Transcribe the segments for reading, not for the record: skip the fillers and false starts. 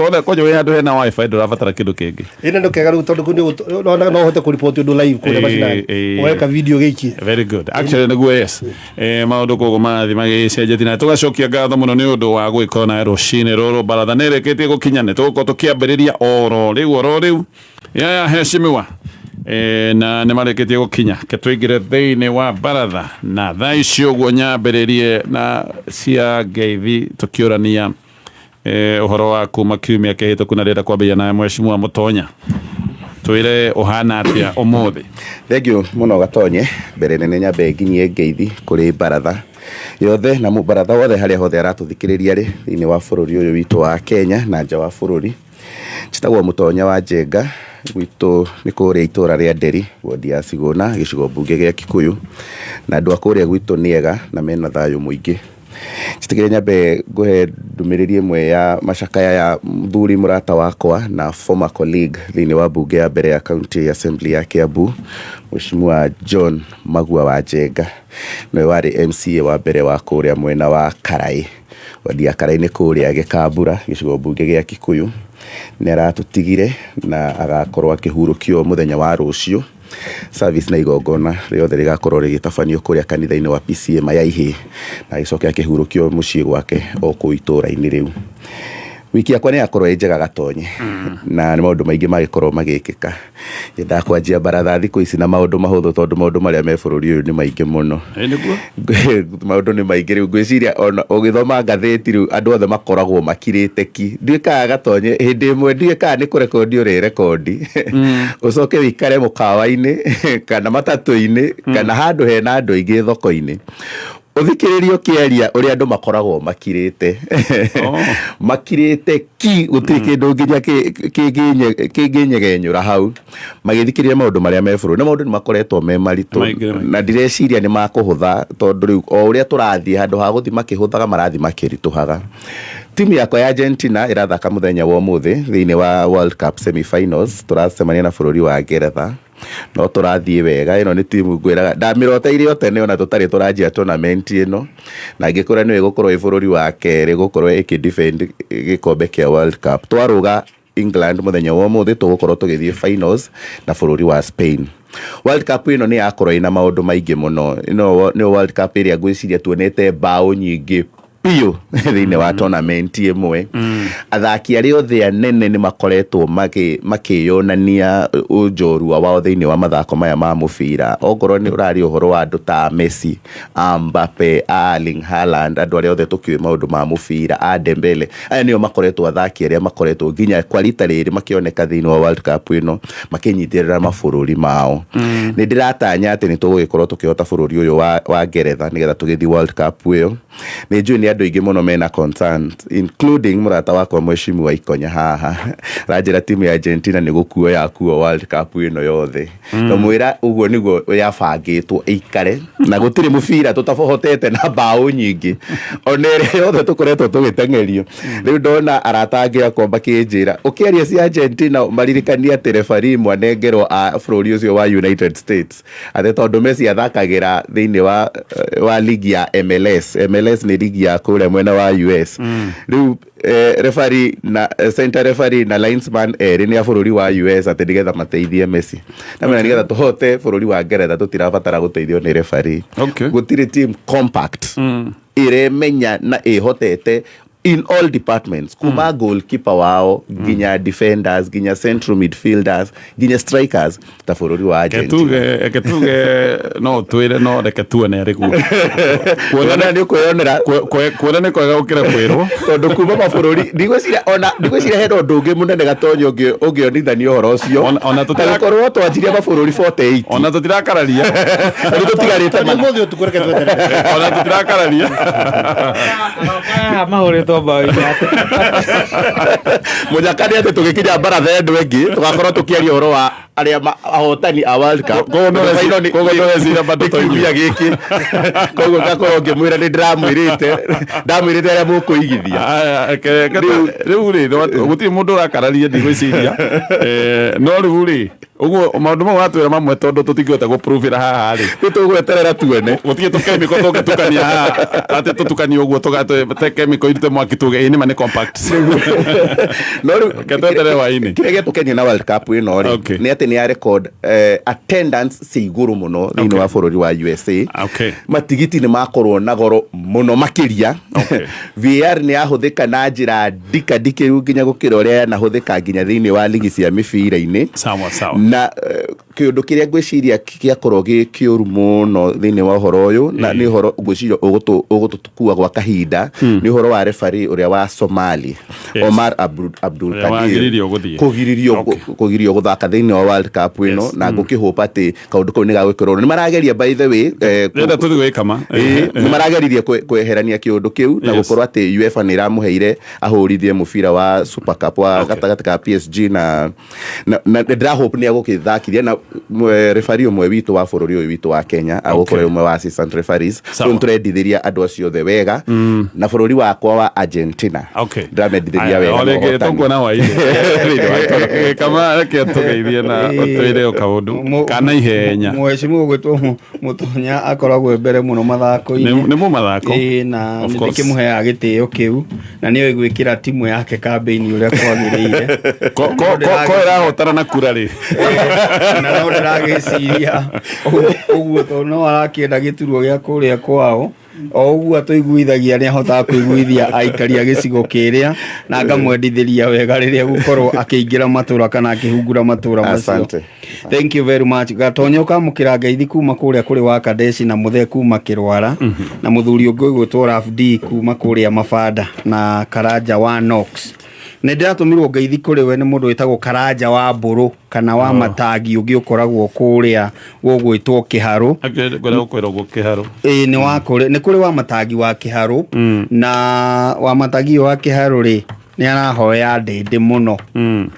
Wona kwanja wĩ handũ hena wifi, ndũrabatara kĩndũ kĩngĩ. Ĩno nĩ kega rĩu, tondũ kũu no ũhote kũripoti ũndũ live kũrĩa macinani, ũgeka video gĩikie. Very good, actually nĩguo, yes. Maũndũ koguo marathiĩ magĩcenjetie na tũgacokia ngatho mũno nĩ ũndũ wa gwĩkorwo nawe rũcinĩ rũrũ. Baratha nĩ ĩrĩkĩtie gũkinya, nĩ tũgũkorwo tũkĩambĩrĩria oro rĩu oro rĩu yaya heshimiwa. Na nĩ marĩkĩtie gũkinya, ke tũingĩre thĩinĩ wa baratha na thaa ici ũguo nyambĩrĩrie na cia ngeithi, tũkĩũrania ũhoro wa kuma kiumia kĩhĩtũku, na rĩenda kwambĩrĩria nawe, Mheshimiwa Mũtonya, twĩre ũhana atĩa ũmũthĩ. Thengiũ mũno, Gatonye. Mbere nene nyambe nginyie ngeithi kũrĩ baratha yothe na mũbaratha wothe harĩa hothe aratũthikĩrĩria rĩ thĩinĩ wa bũrũri ũyũ witũ wa Kenya na nja wa bũrũri. Njĩtagwo Mũtonya wa Njenga, gwitũ nĩ kũrĩa itũra rĩa Nderi, wodi ya Cigũna, gĩcigo mbunge gĩa Kikuyu, na andũ a kũrĩa gwitũ nĩ ega na mena thayũ mũingĩ. Njĩtĩkĩre nyambe ngũhe ndũmĩrĩri ĩmwe ya macakaya ya mũthuri mũrata wakwa na former colleague thĩinĩ wa mbunge ya mbere ya County Assembly ya Kiambu, Mheshimiwa John Magua wa Njenga. Nĩwe warĩ MCA wa mbere wa kũrĩa mwena wa Karai, wadi ya Karai nĩ kũrĩa Gĩkambura, gĩcigo mbunge gĩa Kikuyu. Nĩ aratũtigire na agakorwo akĩhurũkio mũthenya wa rũciũ. Service na igongona rĩothe rĩgakorwo rĩgĩtabanio kũrĩa kanitha-inĩ wa PCEA Mayaihĩ, na agĩcoke akĩhurũkio mũciĩ gwake o kũu itũũra-inĩ rĩu. Wiki yakwa nĩ yakorwo ĩ njega, Gatonye, na nĩ maũndũ maingĩ magĩkorwo magĩkĩka. Nyendaga kwanjia baratha thikũ ici na maũndũ mahũthũ, tondũ maũndũ marĩa me bũrũri ũyũ nĩ maingĩ mũno. Ĩ nĩguo. Maũndũ nĩ maingĩ. Rĩu ngwĩciria ona ũgĩthoma ngathĩti rĩu andũ othe makoragwo makirĩte ki. Ndiũĩ Gatonye, hĩndĩ ĩmwe ndiũĩ kana nĩ kũrekondi ũrĩrekondi, ũcoke ũikare mũkawa-inĩ kana matatũ-inĩ kana handũ hena andũ aingĩ, thoko-inĩ, ũthikĩrĩrie ũkĩaria ũrĩa andũ makoragwo makirĩte. Makirĩte ki, gũtirĩ kĩndũ nginya kĩngĩnyegenyũra hau magĩthikĩrĩria maũndũ marĩa me bũrũri, na maũndũ nĩ makoretwo me maritũ. Maingĩ, maingĩ. Na ndireciria nĩ makũhũtha, tondũ rĩu o ũrĩa tũrathiĩ, handũ ha gũthiĩ makĩhũthaga, marathiĩ makĩritũhaga. Timu yakwa ya Argentina ĩrathaka mũthenya wa ũmũthĩ thĩinĩ wa World Cup semi-finals, tũracemania na bũrũri wa Ngeretha, no tũrathiĩ wega. Ĩno nĩ timu ngwĩraga ndamĩroteire o tene ona tũtarĩ tũranjia tournament ĩno, na ngĩkũra nĩyo ĩgũkorwo ĩ bũrũri wa kerĩ gũkorwo ĩkĩ defend gĩkombe kĩa World Cup. Twarũga England mũthenya wa ũmũthĩ, tũgũkorwo tũgĩthiĩ finals na bũrũri wa Spain. World Cup ĩno nĩ yakorwo ĩna maũndũ maingĩ mũno. Ĩno nĩyo World Cup ĩrĩa ngwĩciria tuonete mbaũ nyingĩ biũ thĩinĩ wa tournament ĩmwe. Athaki arĩa othe anene nĩ makoretwo makĩyonania ũnjorua wao thĩinĩ wa mathako maya ma mũbira, ongorwo nĩ ũrarĩ ũhoro wa andũ ta Messi, a Mbappe, a Erling Haaland, andũ arĩa othe tũkĩũĩ maũndũ ma mũbira, a Dembele. Aya nĩo makoretwo athaki arĩa makoretwo nginya kwa rita rĩrĩ makĩoneka thĩinĩ wa World Cup ĩno makĩnyitĩrĩra mabũrũri mao. Nĩ ndĩratanya atĩ nĩ tũgũgĩkorwo tũkĩhota bũrũri ũyũ wa Ngeretha nĩgetha tũgĩthiĩ World Cup ĩyo. Nĩ njũĩ nĩ andũ aingĩ mũno mena concerns, including mũrata wakwa Mheshimiwa Ikonya haha, aranjĩra timu ya Argentina nĩ gũkuo yakuo World Cup ĩno yothe. Ndamwĩra ũguo nĩguo yabangĩtwo ĩikare, na gũtirĩ mũbira tũtahotete na mbaũ nyingĩ ona ĩrĩa yothe tũkoretwo tũgĩteng'erio. Rĩu ndona arata angĩ akwa makĩnjĩra ũkĩaria cia Argentina maririkanie atĩ referee mwanengerwo a bũrũri ũcio wa United States, atĩ tondũ Messi athakagĩra thĩinĩ wa ligi ya MLS. MLS nĩ ligi ya kũrĩa mwena wa US. Rĩu referee na center referee na linesman erĩ nĩ a bũrũri wa US, atĩ nĩgetha mateithie Messi. Na mena nĩgetha tũhote bũrũri wa Ngeretha tũtirabatara gũteithio nĩ referee. Gũtirĩ team compact ĩremenya na ĩhotete in all departments, kuma goalkeeper wao nginya defenders, nginya central midfielders, nginya strikers, ta bũrũri wa Argentina. Ketuge, reke tuge no twĩre, no reke tuone arĩ guo. Kuona nĩ ũkwĩyonera. Kuona nĩ kwega gũkĩra kwĩrwo. Tondũ kuma mabũrũri ndigwĩciria, ona ndigwĩciria hena ũndũ ũngĩ mũnene, Gatonyo, ũngĩonithania ũhoro ũcio. Ona Gũkorwo twanjirie mabũrũri 48. Ona tũtirakararia. Rĩu tũtigarĩte mana. Ũmũthĩ ũtukũ reke tweterere. Ona tũtirakararia. Haha mahũrĩtwo mbaũ inya. Mũnyaka nĩ atĩ tũgĩkinya baratha ĩno ĩngĩ tũgakorwo tũkĩaria ũhoro wa Arĩa ahotani a World Cup. Koguo no Final koguo no weciria bado nĩ kiumia gĩkĩ, koguo ngakorwo ngĩmwĩra nĩ ndĩramwĩrĩte, ndamwĩrĩte arĩa mũkũigithia. Aya, rĩu rĩ, gũtirĩ mũndũ ũrakararia, ndigwĩciria. No rĩu rĩ, ũguo maũndũ mau watwĩra mamwe, tondũ tũtingĩhota gũpruvĩra haha rĩ, nĩ tũgweterera tuone. Gũtirĩ tũkemiko tũngĩtukania haha, atĩ tũtukanie ũguo tũgate kemiko irute mwaki tuge ĩ nĩma nĩ compact. No rĩu Reke tweterere hwaĩ-inĩ. Kĩrĩa gĩatũkenia na World Cup ĩno rĩ, nĩ atĩ nĩ ya record attendance cia igũrũ mũno thĩinĩ wa bũrũri wa USA. Matigiti nĩ makorwo na goro mũno makĩria. VAR nĩ yahũthĩka na njĩra ndikandikĩru nginya gũkĩra ũrĩa yanahũthĩka nginya thĩinĩ wa ligi cia mĩbira-inĩ. Sawa sawa. Na kĩũndũ kĩrĩa ngwĩciria gĩakorwo gĩ kĩũru mũno thĩinĩ wa ũhoro ũyũ, na nĩ ũhoro ngwĩciria ũgũtũkua gwa kahinda, nĩ ũhoro wa referee ũrĩa wa Somali, Omar Abdul Ũrĩa Kadir, wagiririo gũthiĩ. Kũgirio gũthaka thĩinĩ wa World Cup ĩno. Na ngũkĩhũpa atĩ kaũndũ kau nĩ gagwĩkĩrwo. Nĩ marageria, by the way, Renda tũthiĩ gwĩkama. Nĩ marageririe kweherania kĩũndũ kĩu na gũkorwo atĩ UEFA nĩ ĩramũheire ahũrithie mũbira wa Super Cup wa gatagatĩ ka PSG na ndĩrahope nĩ agũkĩthakithia na referee ũmwe witũ wa bũrũri ũyũ witũ wa Kenya agũkorwo ũmwe wa assistant referees. So nĩtũrendithĩria andũ acio othe wega na bũrũri wakwa wa Argentina. Ndĩramendithĩria Aya, wega o na rĩngĩ ũhotani. tũkuona hwaĩ-inĩ. Kama reke tũgeithie na ũtwĩre o kaũndũ kana ihenya. Mheshimiwa ũgwĩtwo Mũtonya akoragwo e mbere mũno mathako-inĩ. Nĩ mũmathako. Ĩĩ, na Of nĩ course. ndĩkĩmũheaga gĩtĩo kĩu na nĩoĩ gwĩkĩra timu yake kambĩini ũrĩa kwagĩrĩire. Ko ĩrahotana na kura rĩ. Na no ndĩragĩciria ũguo tondũ no arakĩenda gĩturwa gĩa kũrĩa kwao, o ũguo atũiguithagia nĩ ahotaga kũiguithia aikari a gĩcigo kĩrĩa na ngamwendithĩria wega rĩrĩa gũkorwo akĩingĩra matũra kana akĩhungura matũra macio. Asante. Thank you very much. Gatonyo kamũkĩra ngeithi kuma kũrĩa kũrĩ wa Kadeshi na mũthee kuma Kĩrwara na mũthuri ũngĩ ũgwĩtwo Raf D kuma kũrĩa Mabanda na Karanja wa Knox. Nĩ ndĩratũmirwo ngeithi kũrĩ we nĩ mũndũ wĩtagwo Karanja wa Mbũrũ kana wa Matangi ũngĩ ũkoragwo kũrĩa gũgwĩtwo Kĩharũ. Ngwenda gũkwĩra ũguo Kĩharũ. Ĩĩ, nĩ wa kũrĩ nĩ kũrĩ wa Matangi wa Kĩharũ, na wa Matangi ũyũ wa Kĩharũ rĩ, nĩ arahoya ndĩndĩ mũno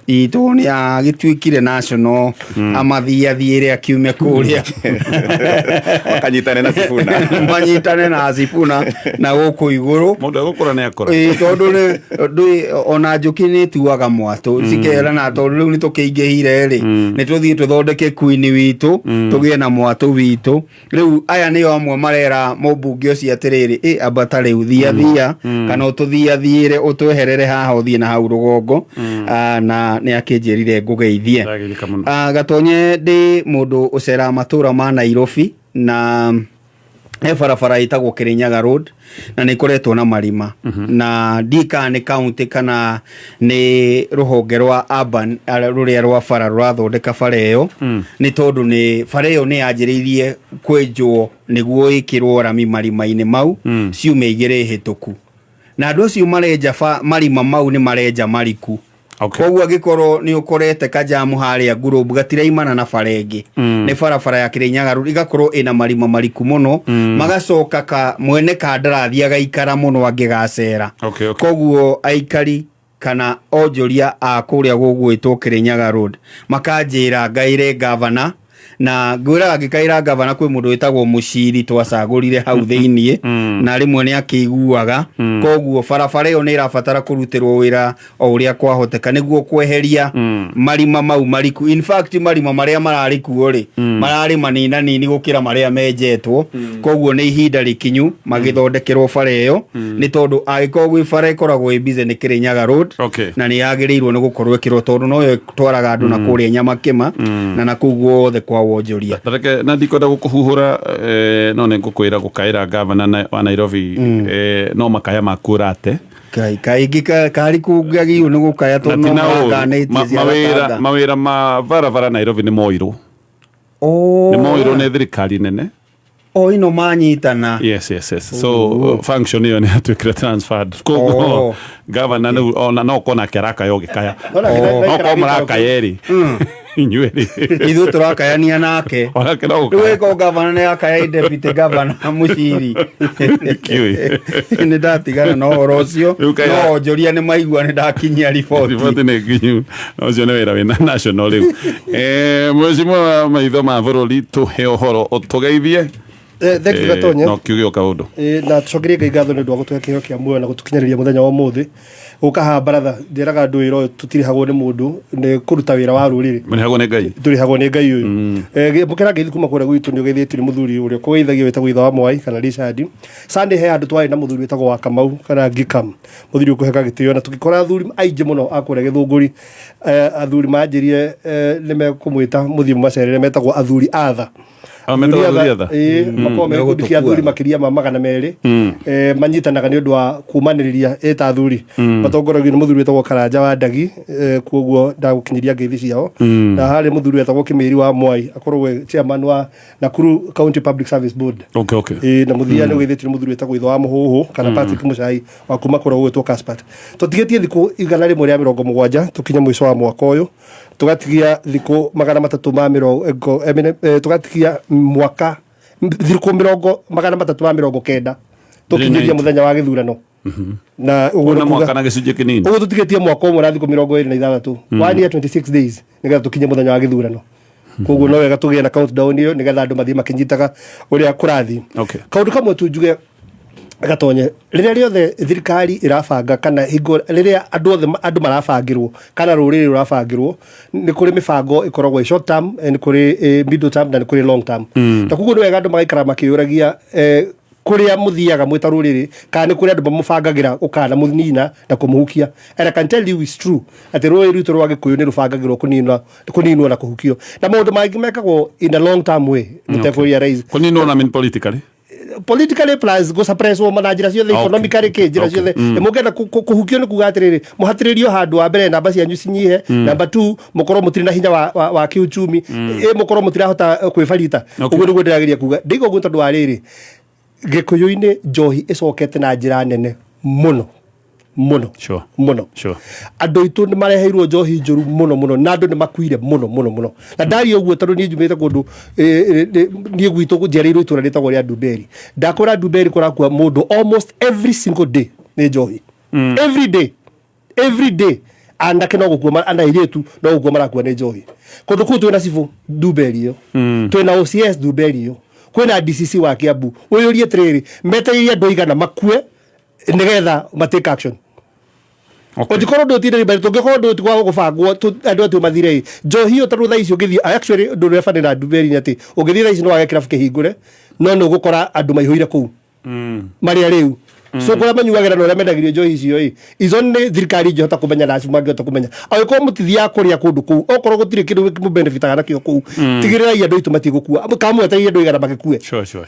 itũ nĩ agĩtuĩkire national amathiathiĩre akiume kũrĩa. Makanyitane na Sifuna. Manyitane na Sifuna na gũkũ igũrũ. Mũndũ egũkũra nĩ akũra. Ĩĩ, tondũ nĩ ndũĩ ona njũkĩ nĩ ĩtuaga mwatũ cikerana, tondũ rĩu nĩ tũkĩingĩhire rĩ, nĩ tũthiĩ tũthondeke queen witũ, tũgĩe na mwatũ witũ. Rĩu aya nĩo amwe marera mũmbunge ũcio atĩrĩrĩ, ĩ ambata rĩu thia thia kana ũtũthiathiĩre ũtweherere haha ũthiĩ na hau rũgongo. Ah, na nĩ akĩnjĩrire ngũgeithie. Ndagĩrĩka mũno. Ah, Gatonye, ndĩ mũndũ ũceraga matũra ma Nairobi na he barabara ĩtagwo Kirinyaga Road na nĩ ĩkoretwo na marima, na ndiĩ kana nĩ county kana nĩ rũhonge rwa urban rũrĩa rwa bara rũrathondeka bara ĩyo, nĩ tondũ nĩ bara ĩyo nĩ yanjĩrĩirie kwenjwo nĩguo ĩkĩrwo rami marima-inĩ mau ciumia 2 hĩtũku, na andũ acio marenja marima mau nĩ marenja mariku. Koguo angĩkorwo nĩ ũkorete kajamu harĩa Ngurũmbu gatiraimana na bara ĩngĩ, nĩ barabara ya Kirinyaga Road igakorwo ĩna marima mariku mũno, magacoka ka mwene kandarathi agaikara mũno angĩgacera. Koguo aikari kana onjoria a kũrĩa gũgwĩtwo Kirinyaga Road makanjĩra ngaĩre gavana, na ngwĩraga ngĩkaĩra gavana kwĩ mũndũ wĩtagwo Mũciri twacagũrire hau thĩiniĩ na rĩmwe nĩ akĩiguaga. Koguo barabara ĩyo nĩ ĩrabatara kũrutĩrwo wĩra o ũrĩa kwahoteka nĩguo kweheria marima mau mariku. In fact, marima marĩa mararĩ kuo rĩ, mararĩ maninanini gũkĩra marĩa menjetwo. Koguo nĩ ihinda rĩkinyu magĩthondekerwo bara ĩyo, nĩ tondũ angĩkorwo gwĩ bara ĩkoragwo ĩ busy nĩ Kirinyaga Road. Na nĩ yagĩrĩirwo nĩ gũkorwo ĩkĩrwo tondũ noyo ĩtwaraga andũ na kũrĩa Nyamakĩma na kũu guothe kwa wonjoria. Reke na ndikwenda gũkũhuhũra, no nĩ ngũkwĩra gũkaĩra gavana wa Nairobi, no makaya maku ũrate. Kai kaingĩ kari kũngagĩrwo nĩ gũkaya Na tondũ ti no na ũũru. makanĩtie cia mawĩra mawĩra ma barabara Nairobi nĩ moirwo. Oh. Nĩ moirwo nĩ thirikari nene. O ino manyitana. Yes. So function ĩyo nĩ yatuĩkire transferred, koguo gavana rĩu ona no kona nake arakaya ũgĩkaya, Ona no korwo marakaya erĩ. Inyuĩ rĩ? Ithuĩ tũrakayania nake. Onake no Rĩu gũkaya. ĩko gavana nĩ akaya deputy governor Mũciri. Kĩũĩ. Nĩ ndatigana na ũhoro ũcio. Rĩu kaya- No onjoria nĩ maigua nĩ ndakinyia riboti. Riboti nĩ nginyu. Na ũcio nĩ wĩra wĩna national rĩu. Mheshimiwa maitho ma bũrũri, tũhe ũhoro ũtũgeithie. Thank you, Gatonye. No kiuge o kaũndũ. Na tũcokerie Ngai ngatho nĩ ũndũ wa gũtũhe kĩheo kĩa muoyo na gũtũkinyĩrĩria mũthenya wa ũmũthĩ. Gũka haha baratha, njĩraga andũ wĩra ũyũ tũtirĩhagwo nĩ mũndũ, nĩ kũruta wĩra wa rũrĩrĩ. Mũrĩhagwo nĩ Ngai. Tũrĩhagwo nĩ Ngai ũyũ. Mũkĩra ngeithi kuma kũrĩa gwitũ nĩ ũgeithĩtio nĩ mũthuri ũrĩa ũkũgeithagia wĩtagwo ithe wa Mwai kana Richard. Sunday he handũ twarĩ na mũthuri wĩtagwo wa Kamau kana Ngikam. Mũthuri ũkũheka gĩtĩo na tũgĩkora athuri aingĩ mũno a kũrĩa Gĩthũngũri. Athuri manjĩrie nĩ mekũmwĩta mũthiĩ mũmacerere, metagwo athuri atha. Ah, metagwo athuri atha? Ĩĩ, makoragwo me gĩkundi kĩa athuri makĩria ma 200, manyitanaga nĩ ũndũ wa kumanĩrĩria ĩta athuri, matongoragio nĩ mũthuri wĩtagwo Karanja wa Ndagi, kuoguo ndagũkinyĩria ngeithi ciao. Na harĩ mũthuri wetagwo Kĩmĩri wa Mwai, akoragwo e chairman wa Nakuru County Public Service Board. Ĩĩ, na mũthia nĩ ũgeithĩtio nĩ mũthuri wĩtagwo Itho wa Mũhũhũ kana Patrick Mũcai wa kuma kũrĩa gũgwĩtwo Kaspat. Tũtigĩtie thikũ 170 tũkinye mũico wa mwaka ũyũ, tũgatigia thikũ 300 ma mĩrongo, tũgatigia mwaka thikũ 390 tũkinyĩrie mũthenya wa gĩthurano. Na ũguo na nĩ kuga mwaka na gĩcunjĩ kĩnini. Ũguo tũtigĩtie mwaka ũmwe na thikũ 26, 1 year 26 days, nĩgetha tũkinye mũthenya wa gĩthurano. Koguo no wega tũgĩe na countdown ĩyo nĩgetha andũ mathiĩ makĩnyitaga ũrĩa kũrathiĩ. Kaũndũ kamwe tu njuge Gatonye, rĩrĩa rĩothe thirikari ĩrabanga kana hingo rĩrĩa andũ othe andũ marabangĩrwo kana rũrĩrĩ rũrabangĩrwo, nĩ kũrĩ mĩbango ĩkoragwo ĩ short term, nĩ kũrĩ middle term na nĩ kũrĩ long term. Na koguo nĩ wega andũ magaikara makĩyũragia kũrĩa mũthiaga mwĩ ta rũrĩrĩ, kana nĩ kũrĩ andũ mamũbangagĩra gũkana mũnina na kũmũhukia. And I can tell you it's true atĩ rũrĩrĩ rwitũ rwa Gĩkũyũ nĩ rũbangagĩrwo kũninwo na kũhukio, na maũndũ mangĩ mekagwo in a long term way mũtekũ realize. Kũninwo na mean politically? Politically plus go suppress wo na njĩra ciothe, economically kĩ njĩra ciothe. Mũngĩenda kũhukio nĩ kuga atĩrĩrĩ, mũhatĩrĩrio handũ wa mbere namba cianyu cinyihe, namba 2 mũkorwo mũtirĩ na hinya wa kĩuchumi, mũkorwo mũtirahota kwĩbarita. Ũguo nĩguo ndĩrageria kuga. Ndĩiga ũguo tondũ wa rĩrĩ, Gĩkũyũ-inĩ njohi ĩcokete na njĩra nene mũno mũno mũno. Andũ aitũ nĩ mareheirwo njohi njũru mũno mũno, na andũ nĩ makuire mũno mũno mũno. Na ndaria ũguo tondũ niĩ njumĩte kũndũ, niĩ gwitũ njiarĩirwo itũra rĩtagwo rĩa Ndumberi. Ndakwĩra Ndumberi kũrakua mũndũ almost every single day nĩ njohi. Every day, every day anake no gũkua ana airĩtu no gũkua marakua nĩ njohi. Kũndũ kũu twĩna cibũ Ndumberi ĩyo, twĩna OCS Ndumberi ĩyo, kwĩna DCC wa Kiambu. Ũyũrie atĩrĩrĩ, metereire andũ aigana makue nĩgetha ma take action? Ũngĩkorwo ndũ ũtinde mbere, tũngĩkorwo ndũ ũtigwa gũbangwo andũ atu mathire ĩ njohi ĩyo, tondũ thaa ici ũngĩthiĩ, actually ũndũ ũrĩa bani na Ndumberi nĩ atĩ ũngĩthiĩ thaa ici no wage kĩrabu kĩhingũre, no nĩ ũgũkora andũ maihũire kũu marĩa rĩu. So kũrĩa manyuagĩra na ũrĩa mendagĩrio njohi icio ĩ izo nĩ thirikari ingĩhota kũmenya na acio mangĩhota kũmenya. Angĩkorwo mũtithiaga kũrĩa kũndũ kũu, okorwo gũtirĩ kĩndũ mũbenefitaga nakĩo kũu, tigĩrĩrai andũ aitũ matigũkua kana mwetereire andũ aigana magĩkue.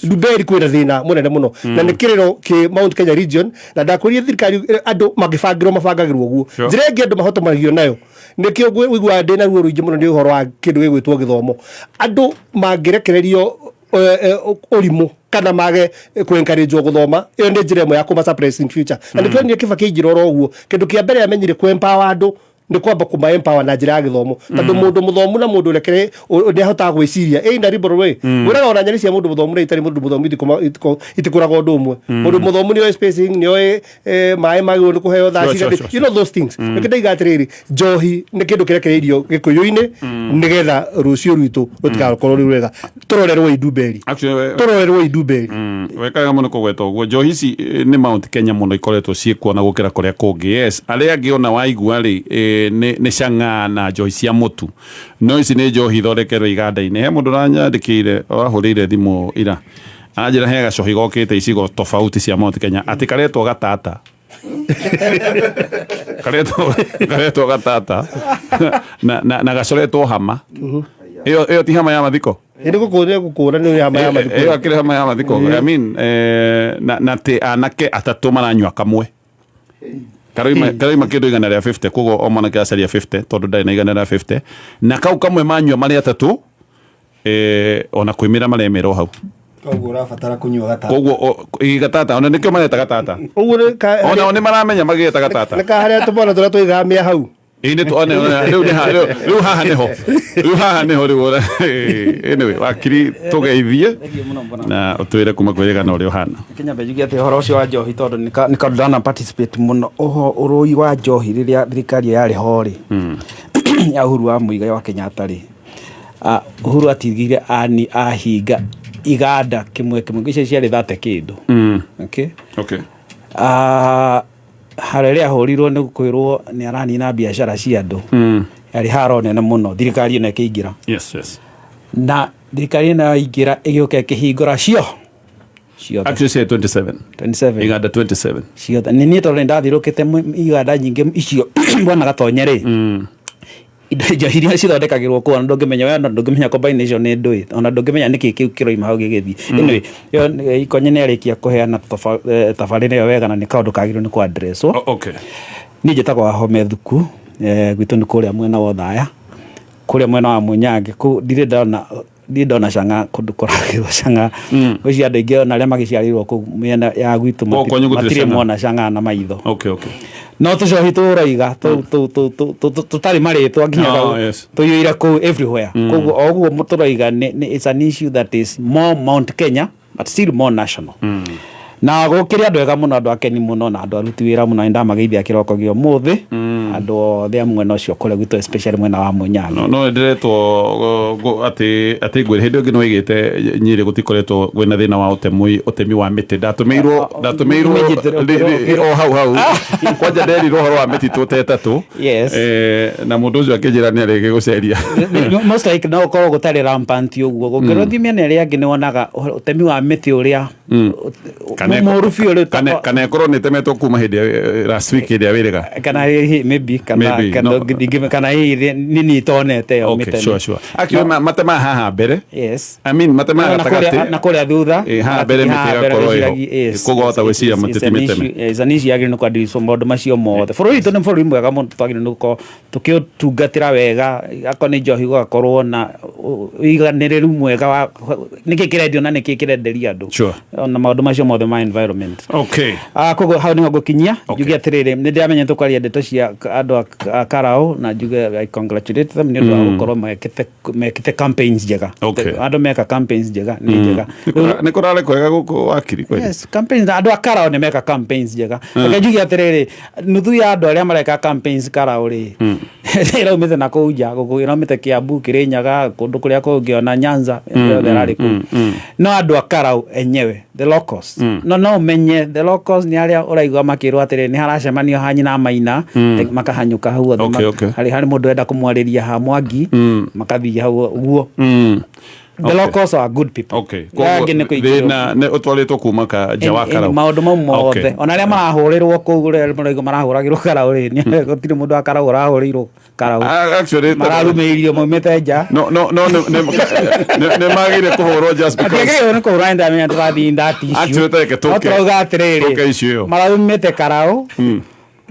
Ndumberi kwĩna thĩna mũnene mũno na nĩ kĩrĩro kĩ Mount Kenya region, na ndakwĩrire thirikari, andũ mangĩbangĩrwo mabangagĩrwo ũguo. Njĩra ĩngĩ andũ mahotomagio nayo, nĩkĩo ũiguaga ndĩna ruo rũingĩ mũno nĩ ũhoro wa kĩndũ gĩgwĩtwo gĩthomo. Andũ mangĩrekererio ũrimũ kana mage kũ encourage gũthoma, ĩyo nĩ njĩra ĩmwe ya kũma suppress in future. Na nĩkĩo niĩ Kibaki aingĩra oro ũguo, kĩndũ kĩa mbere amenyire kũ empower andũ nĩ kwamba kũma empower na njĩra ya gĩthomo, tondũ mũndũ mũthomu na mũndũ ũrekere nĩ ahotaga gwĩciria in a liberal way. Wĩraga ona nyeni cia mũndũ mũthomu na itarĩ mũndũ mũthomu itikũraga ũndũ ũmwe. Mũndũ mũthomu nĩoĩ spacing, nĩoĩ maĩ magĩrĩirwo nĩ kũheo thaa cigana, you know those things. Nĩkĩo ndaiga atĩrĩrĩ, njohi nĩ kĩndũ kĩrekereirio Gĩkũyũ-inĩ nĩgetha rũciũ rwitũ rũtigakorwo rwĩ rwega. Tũrorerwo Ndumberi. Actually, Tũrorerwo Ndumberi. Wekaga mũno kũgweta ũguo. Njohi ici nĩ Mount Kenya mũno ikoretwo ciĩkuo na gũkĩra kũrĩa kũngĩ. Yes, arĩa angĩ ona waigua rĩ, nĩ chang'aa na njohi cia mũtu, no ici nĩ njohi ithondekerwo iganda-inĩ. He mũndũ ũranyandĩkĩire, ũrahũrĩire thimũ ira, anjĩra he gacohi gokĩte icigo tofauti cia Mount Kenya atĩ karetwo gatata. Karetwo gatata na gacoretwo hama. Ĩyo ti hama ya mathiko. Ĩ nĩ gũkũra nĩ hama ya mathiko. Ĩyo akĩrĩ hama ya mathiko. I mean, na ti anake atatũ maranyua kamwe. Karoima kĩndũ 150, koguo o mwanake acaria 50 tondũ ndarĩ na 150, na kau kamwe manyua marĩ atatũ, ona kwĩmĩra maremera o hau. Koguo ũrabatara kũnyua gatata. Koguo ĩ gatata, ona nĩkĩo mareta gatata. Ũguo nĩ Ona o nĩ maramenya magĩeta gatata. Nĩ ka harĩa tũmwana tũrĩa tũigaga mĩa hau. Ĩĩ nĩ tuone rĩu nĩ rĩu haha nĩho, rĩu haha nĩho rĩu. Anyway, wakiri, tũgeithie na ũtwĩre kuma kwĩrĩgana ũrĩa ũhana. Kinyambe njuge atĩ ũhoro ũcio wa njohi, tondũ nĩ kaũndũ ndana participate mũno ũho ũrũi wa njohi rĩrĩa thirikari ĩyo yarĩ ho rĩ, ya Uhuru wa Muigai wa Kenyatta rĩ, Uhuru atigire ani ahinga iganda kĩmwe kĩmwe, icio ciarĩ 30 kĩndũ. Okay. Haro ĩrĩa ahũrirwo nĩ kwĩrwo nĩ aranina biacara cia andũ, yarĩ haro nene mũno. Thirikari ĩno ĩkĩingĩra, na thirikari ĩno yaingĩra ĩgĩũka ĩkĩhingũra cio ciothe. Actually say 27. 27. Iganda 27. Ciothe. Nĩ niĩ tondũ nĩ ndathirũkĩte iganda nyingĩ icio, bwana Gatonye rĩ, indo njohi iria cithondekagĩrwo kũu, ona ndũngĩmenya we, ona ndũngĩmenya combination nĩ ndũĩ, ona ndũngĩmenya nĩkĩ kĩu kĩroima hau gĩgĩthiĩ. Anyway, ĩyo Ikonye nĩ arĩkia kũheana tabarĩra ĩyo wega, na nĩ kaũndũ kagĩrĩirwo nĩ kũ address wo. Niĩ njĩtagwo Wahome Thuku, gwitũ nĩ kũrĩa mwena wa Othaya, kũrĩa mwena wa Mũnyange. Kũu ndirĩ ndona cang'a kũndũ kũragĩrwo cang'a. Ngwĩciria andũ aingĩ ona arĩa magĩciarĩirwo kũu mĩena ya gwitũ Oh, kwanyu gũtirĩ matirĩ cang'a. mona cang'a na maitho. No tũcohi tũroiga tũtarĩ marĩtwa nginya hau, tũiyũire kũu everywhere. Koguo o ũguo tũroiga it's an issue that is more Mount Kenya but still more national. Na gũkĩrĩ andũ ega mũno, andũ akeni mũno, na andũ aruti wĩra mũno. Nĩndamageithia kĩroko gĩa ũmũthĩ, andũ othe a mwena ũcio kũrĩa gwitũ, especially mwena wa Mũnyange. No ndĩretwo atĩ ngwĩre hĩndĩ ĩngĩ nĩ waigĩte Nyĩrĩ gũtikoretwo kwĩna thĩna wa ũtemi wa mĩtĩ. Ndatũmĩirwo o hau hau kwanja nderirwo ũhoro wa mĩtitũ ta ĩtatũ. Na mũndũ ũcio akĩnjĩra nĩ arĩgĩ gũceria. Most like no ũkorwo gũtarĩ rampant ũguo, gũkĩrwo thiĩ mĩena ĩrĩa ĩngĩ nĩ wonaga ũtemi wa mĩtĩ ũrĩa mũru biũ rĩu. Kana ĩkorwo nĩ ĩtemetwo kuma hĩndĩ ya last week ĩrĩa wĩrĩga. Kana hihi maybe kana Maybe, kana no. kana hihi nini itonete yo mĩtemi. Sure. Actually, matemaga haha mbere. I mean, matemaga Na kũrĩa gatagatĩ. Na kũrĩa thutha. Haha mbere mĩtĩ Haha mbere ĩgakorwo ĩho. wĩciragia, yes. Koguo wahota gwĩciria mũtĩ ti mĩteme. It's an issue yagĩrĩirwo nĩ kwandiricwo maũndũ macio mothe. Bũrũri witũ nĩ bũrũri mwega mũno, twagĩrĩirwo nĩ gũkorwo tũkĩũtungatĩra wega. Akorwo nĩ njohi, gũgakorwo na ũiganĩrĩru mwega wa nĩkĩ kĩrendio na nĩkĩ kĩrenderio andũ, ona maũndũ macio mothe ma environment. Koguo hau nĩho ngũkinyia. Njuge atĩrĩrĩ, nĩ ndĩramenya tũkwaria ndeto cia andũ a Karau, na njuge I congratulate them nĩ ũndũ wa gũkorwo mekĩte campaigns njega. Andũ meka campaigns njega nĩ njega. Nĩ kũrarĩ kwega gũkũ, wakiri, kweli? Yes, campaigns, andũ a Karau nĩ meka campaigns njega. Reke njuge atĩrĩrĩ, nuthu ya andũ arĩa mareka campaigns Karau rĩ, ĩraumĩte na kũu nja gũkũ, ĩraumĩte Kiambu, Kirinyaga, kũndũ kũrĩa kũngĩ, ona Nyanza yothe ĩrarĩ kũu. No andũ a Karau enyewe, the locals, no ũmenye the locals nĩ arĩa ũraigua makĩrwo atĩrĩ nĩ haracemanio ha nyina Maina, makahanyũka hau othe. Harĩ mũndũ ũrenda kũmwarĩria ha Mwangi, makathiĩ hau ũguo. The locals are good people. Aya angĩ nĩ kũingĩrwo. Thĩna nĩ ũtwarĩtwo kuma ka nja wa Karau. Maũndũ mau mothe, ona arĩa marahũrĩrwo kũu, ũrĩa mũraigua marahũragĩrwo Karau rĩ, gũtirĩ mũndũ wa Karau ũrahũrĩirwo Karau. Actually, Mararumĩirio maumĩte nja. No nĩ magĩrĩire kũhũrwo just because Matiagĩrĩirwo nĩ kũhũra, ndamenya tũrathiĩ ndati icio. Actually, tareke No tũrauga atĩrĩrĩ, tũke icio ĩyo. Maraumĩte Karau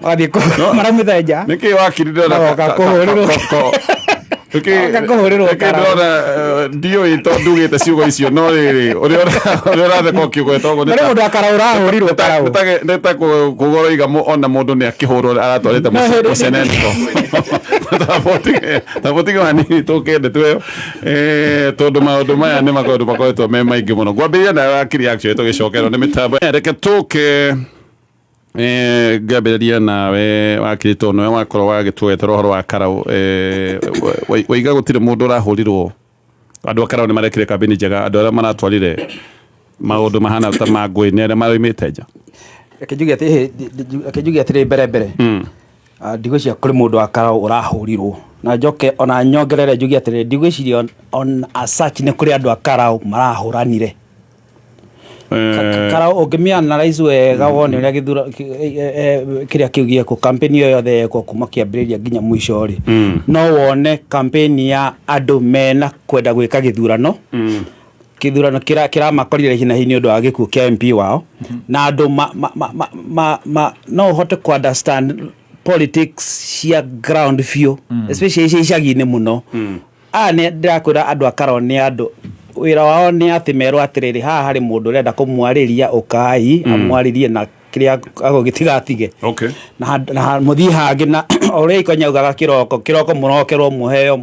magathiĩ maraumĩte nja. Nĩkĩ, wakiri, ndĩrona Magoka kũhũrĩrwo. Nĩkĩ Magoka kũhũrĩrwo nĩkĩ Karau. ndĩrona, ndiũĩ tondũ ndugĩte ciugo icio, no rĩrĩ ũrĩa ũratheka ũkiugweta ũguo nĩ Harĩ mũndũ wa Karau ũrahũrirwo Karau. Nĩ ta kuga ũroiga ona mũndũ nĩ akĩhũrwo aratwarĩte No, hĩndĩ- mũceneneko. Tabotige hanini tũke ndeto ĩyo, tondũ maũndũ maya nĩ maũndũ makoretwo me maingĩ mũno. Ngwambĩrĩria nayo, akiri, actually tũgĩcokerwo nĩ mĩtambo. Reke tũke, ngambĩrĩria nawe, wakiri, tondũ nĩwe wakorwo wagĩtũgetera ũhoro wa Karau. Waiga gũtirĩ mũndũ ũrahũrirwo, andũ a Karau nĩ marekire kambĩni njega, andũ arĩa maratwarire maũndũ mahana ta ma ngũĩ nĩ arĩa maraumĩte nja. Reke njuge atĩrĩ mbere, ndigwĩciria kũrĩ mũndũ wa Karau ũrahũrirwo, na njoke ona nyongerere njuge atĩrĩrĩ, ndigwĩciria on as such nĩ kũrĩ andũ a Karau marahũranire. Karau ũngĩmĩ analyze wega wone ũrĩa gĩthura kĩrĩa kĩu gĩekwo, campaign ĩyo yothe yekwo kuma kĩambĩrĩria nginya mũico rĩ, no wone campaign ya andũ mena kwenda gwĩka gĩthurano, kĩthurano kĩramakorire hi na hi nĩ ũndũ wa gĩkuũ kĩa MP wao, na andũ ma no ũhote ku understand politics cia ground biũ, especially cia icagi-inĩ mũno. Aya nĩ ndĩrakwĩra, andũ a Karau nĩ andũ wĩra wao nĩ atĩ merwo atĩrĩrĩ, haha harĩ mũndũ ũrenda kũmwarĩria, ũkai amwarĩrie na Kĩrĩa agũ gĩtigatige. Na mũthiĩ hangĩ na o ũrĩa Ikonya augaga kĩroko kĩroko mũrokerwo mũheo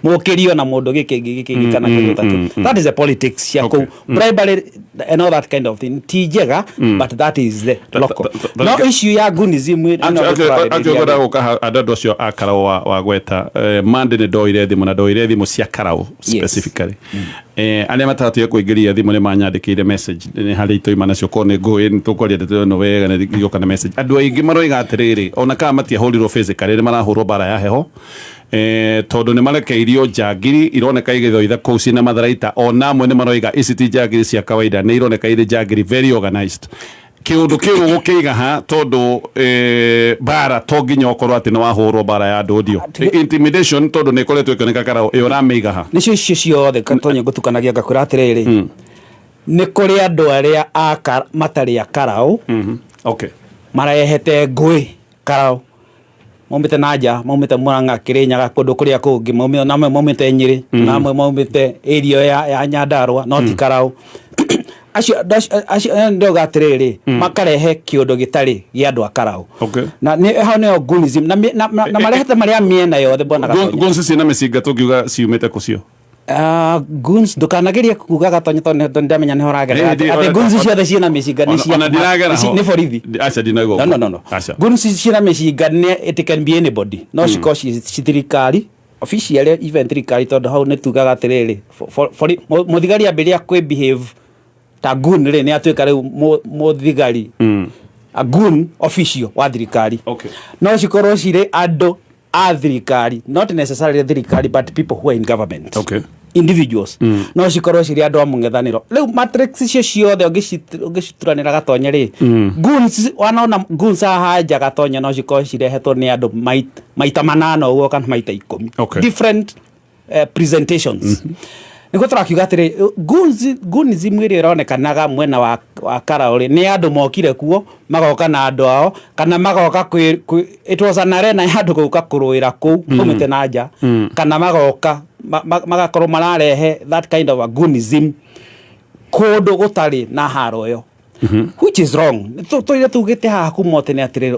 mũkĩrio na mũndũ gĩkĩ gĩkĩ gĩkĩ kana kĩndũ ta kĩu. That is the politics cia kũu, bribery and all that kind of thing ti njega, but that is the local. No issue ya gunism ĩno tũrarĩrĩria. Actually, gå ka andå acio a Karau wa gweta mande nä ndoire thimå na ndoire thimå cia Karau specifically. Arĩa matatire kũingĩria thimũ nĩ manyandĩkĩire message, nĩ harĩ itoima nacio korwo nĩ ngũĩ nĩ tũkwaria ndeto ĩno wega na igĩũka na message. Andũ aingĩ maroiga atĩrĩrĩ, ona kana matiahũrirwo physically, nĩ marahũrwo mbara ya heho, tondũ nĩ marekeirio njangiri ironeka igĩthoitha kũu ciĩna matharaita. Ona amwe nĩ maroiga ici ti njangiri cia kawaida, nĩ ironeka irĩ njangiri very organized. Kĩũndũ kĩu ũgũkĩiga ha? Tondũ mbara to nginya ũkorwo atĩ nĩ wahũrwo mbara ya ndũndio. Intimidation, tondũ nĩ ĩkoretwo ĩkĩoneka Karau, ĩyo ũramĩiga ha? Nĩcio icio ciothe, Gatonye, ngũtukanagia ngakwĩra atĩrĩrĩ, nĩ kũrĩ andũ arĩa matarĩ a Karau marehete ngũĩ Karau, maumĩte na nja, maumĩte Murang'a, Kĩrĩnyaga, kũndũ kũrĩa kũngĩ maumĩte, na amwe maumĩte Nyĩrĩ, na amwe maumĩte area ya Nyandarua, no ti Karau. Acio ndauga atĩrĩrĩ, makarehe kĩũndũ gĩtarĩ gĩa andũ a Karau. Na nĩ hau nĩho gunism na marehete marĩa mĩena yothe, bwana Gatonye. Guns ciĩna mĩcinga tũngiuga ciumĩte kũcio? Goons, ndũkanagerie kuga, Gatonye, tondũ ndamenya nĩho ũragerera atĩ goons ciothe ciĩna mĩcinga nĩ cia Ona ndiragera ho. Nĩ borithi. Aca, ndinauga No, ũguo. no. Aca. Goons ciĩna mĩcinga nĩ it can be anybody, no cikorwo ci thirikari officially, even thirikari, tondũ hau nĩ tugaga atĩrĩrĩ, mũthigari ambĩrĩria kwĩ behave ta goon rĩ, nĩ atuĩka rĩu mũthigari, a goon official wa thirikari. No cikorwo cirĩ andũ a thirikari, not necessarily thirikari, but people who are in government, individuals. No cikorwo cirĩ andũ a mũng'ethanĩro. Rĩu matrix icio ciothe ũngĩcituranĩra, Gatonye rĩ, goons wanona goons haha nja, Gatonye, no cikorwo cirehetwo nĩ andũ maita 8 ũguo kana maita 10, different presentations. Nĩguo tũrakiuga atĩrĩ, goons, goonism ĩrĩa ĩronekanaga mwena wa Karau rĩ, nĩ andũ mokire kuo, magoka na andũ ao kana magoka kwĩ it was an arena ya andũ gũka kũrũĩra kũu maumĩte na nja, kana magoka magakorwo mararehe that kind of a goonism kũndũ gũtarĩ na haro ĩyo, which is wrong. Tũire tugĩte haha kuma o tene atĩrĩrĩ,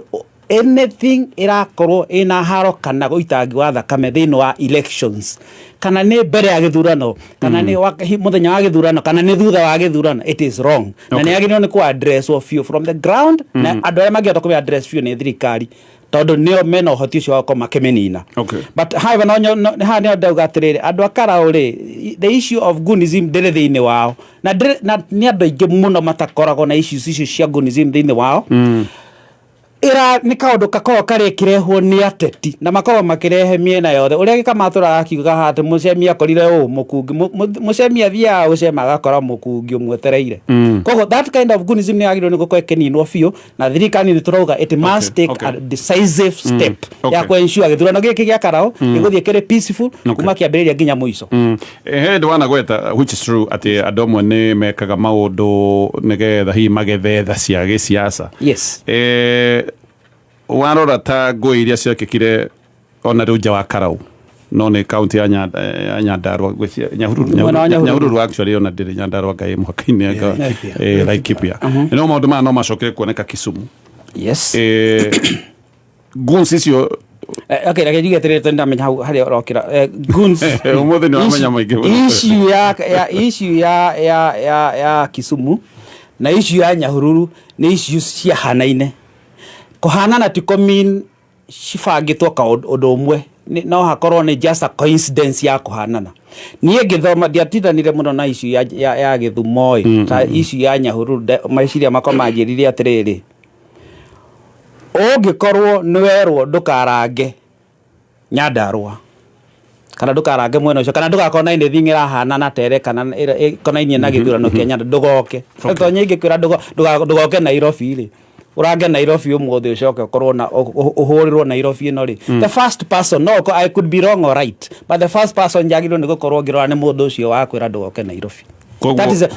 anything ĩrakorwo ĩna haro kana ũitangi wa thakame thĩinĩ wa elections, kana nĩ mbere ya gĩthurano, kana nĩ mũthenya wa gĩthurano, kana nĩ thutha wa gĩthurano, it is wrong na nĩ yagĩrĩirwo nĩ kũ addresswo biũ from the ground, na andũ arĩa mangĩhota kũmĩ address biũ nĩ thirikari, tondũ nĩo mena ũhoti ũcio wa gũkorwo makĩmĩnina. But however, no haha nĩho ndauga atĩrĩrĩ, andũ a Karau rĩ, the issue of goonism ndĩrĩ thĩinĩ wao, na nĩ andũ aingĩ mũno matakoragwo na issues icio cia goonism thĩinĩ wao. Ĩra nĩ kaũndũ gakoragwo karekĩrehwo nĩ ateti na makoragwo makĩrehe mĩena yothe. Ũrĩa gĩkamatũraga akiuga haha atĩ mũcemi akorire ũũ mũkungi, mũcemi athiaga gũcema agakora mũkungi ũmwetereire. Koguo that kind of goonism nĩ yagĩrĩirwo nĩ gũkorwo ĩkĩninwo biũ, na thirikari nĩ tũrauga it must take a decisive step ya kũ-ensure gĩthurano gĩkĩ gĩa Karau gĩgũthiĩ kĩrĩ peaceful kuma kĩambĩrĩria nginya mũico. He ndå wanagweta, which is true, atĩ andũ amwe nĩ mekaga maũndũ nĩgetha hihi magethe tha cia gĩsiasa. Warora ta ngũĩ iria ciekĩkire ona rĩu nja wa Karau, no nĩ kaunti ya Nyandarua, ngwĩciria Nyahururu. Mwena wa Nyahururu. Nyahururu actually, ona ndĩrĩ Nyandarua, ngai mũhaka-inĩ anga Laikipia. No maũndũ maya no macokere kuoneka Kisumu. Goons icio. Okay, reke njuge atĩrĩrĩ, tondũ ndamenya hau harĩa ũrokĩra. Goons. Ũmũthĩ nĩ wamenya maingĩ mũno. Issue ya issue ya Kisumu na issue ya Nyahururu nĩ issue ciahanaine. Kũhanana ti kũ mean cibangĩtwo kaũndũ ũndũ ũmwe. No hakorwo nĩ just a coincidence ya kũhanana. Niĩ ngĩthoma ndiatindanire mũno na issue ya Gĩthumo ĩ, ta issue ya Nyahururu, meciria makwa manjĩrire atĩrĩrĩ, ũngĩkorwo nĩ werwo ndũkarange Nyandarua kana ndũkarange mwena ũcio, kana ndũgakorwo na anything ĩrahanana tere kana ĩkonainie na gĩthurano kĩa Nyandarua, ndũgoke. Tonye ingĩkwĩra ndũgoke Nairobi rĩ, ũrange Nairobi ũmũthĩ, ũcoke ũkorwo na ũhũrĩrwo Nairobi ĩno rĩ, the first person, no I could be wrong or right, but the first person njagĩrĩirwo nĩ gũkorwo ngĩrora nĩ mũndũ ũcio wakwĩra ndũgoke Nairobi.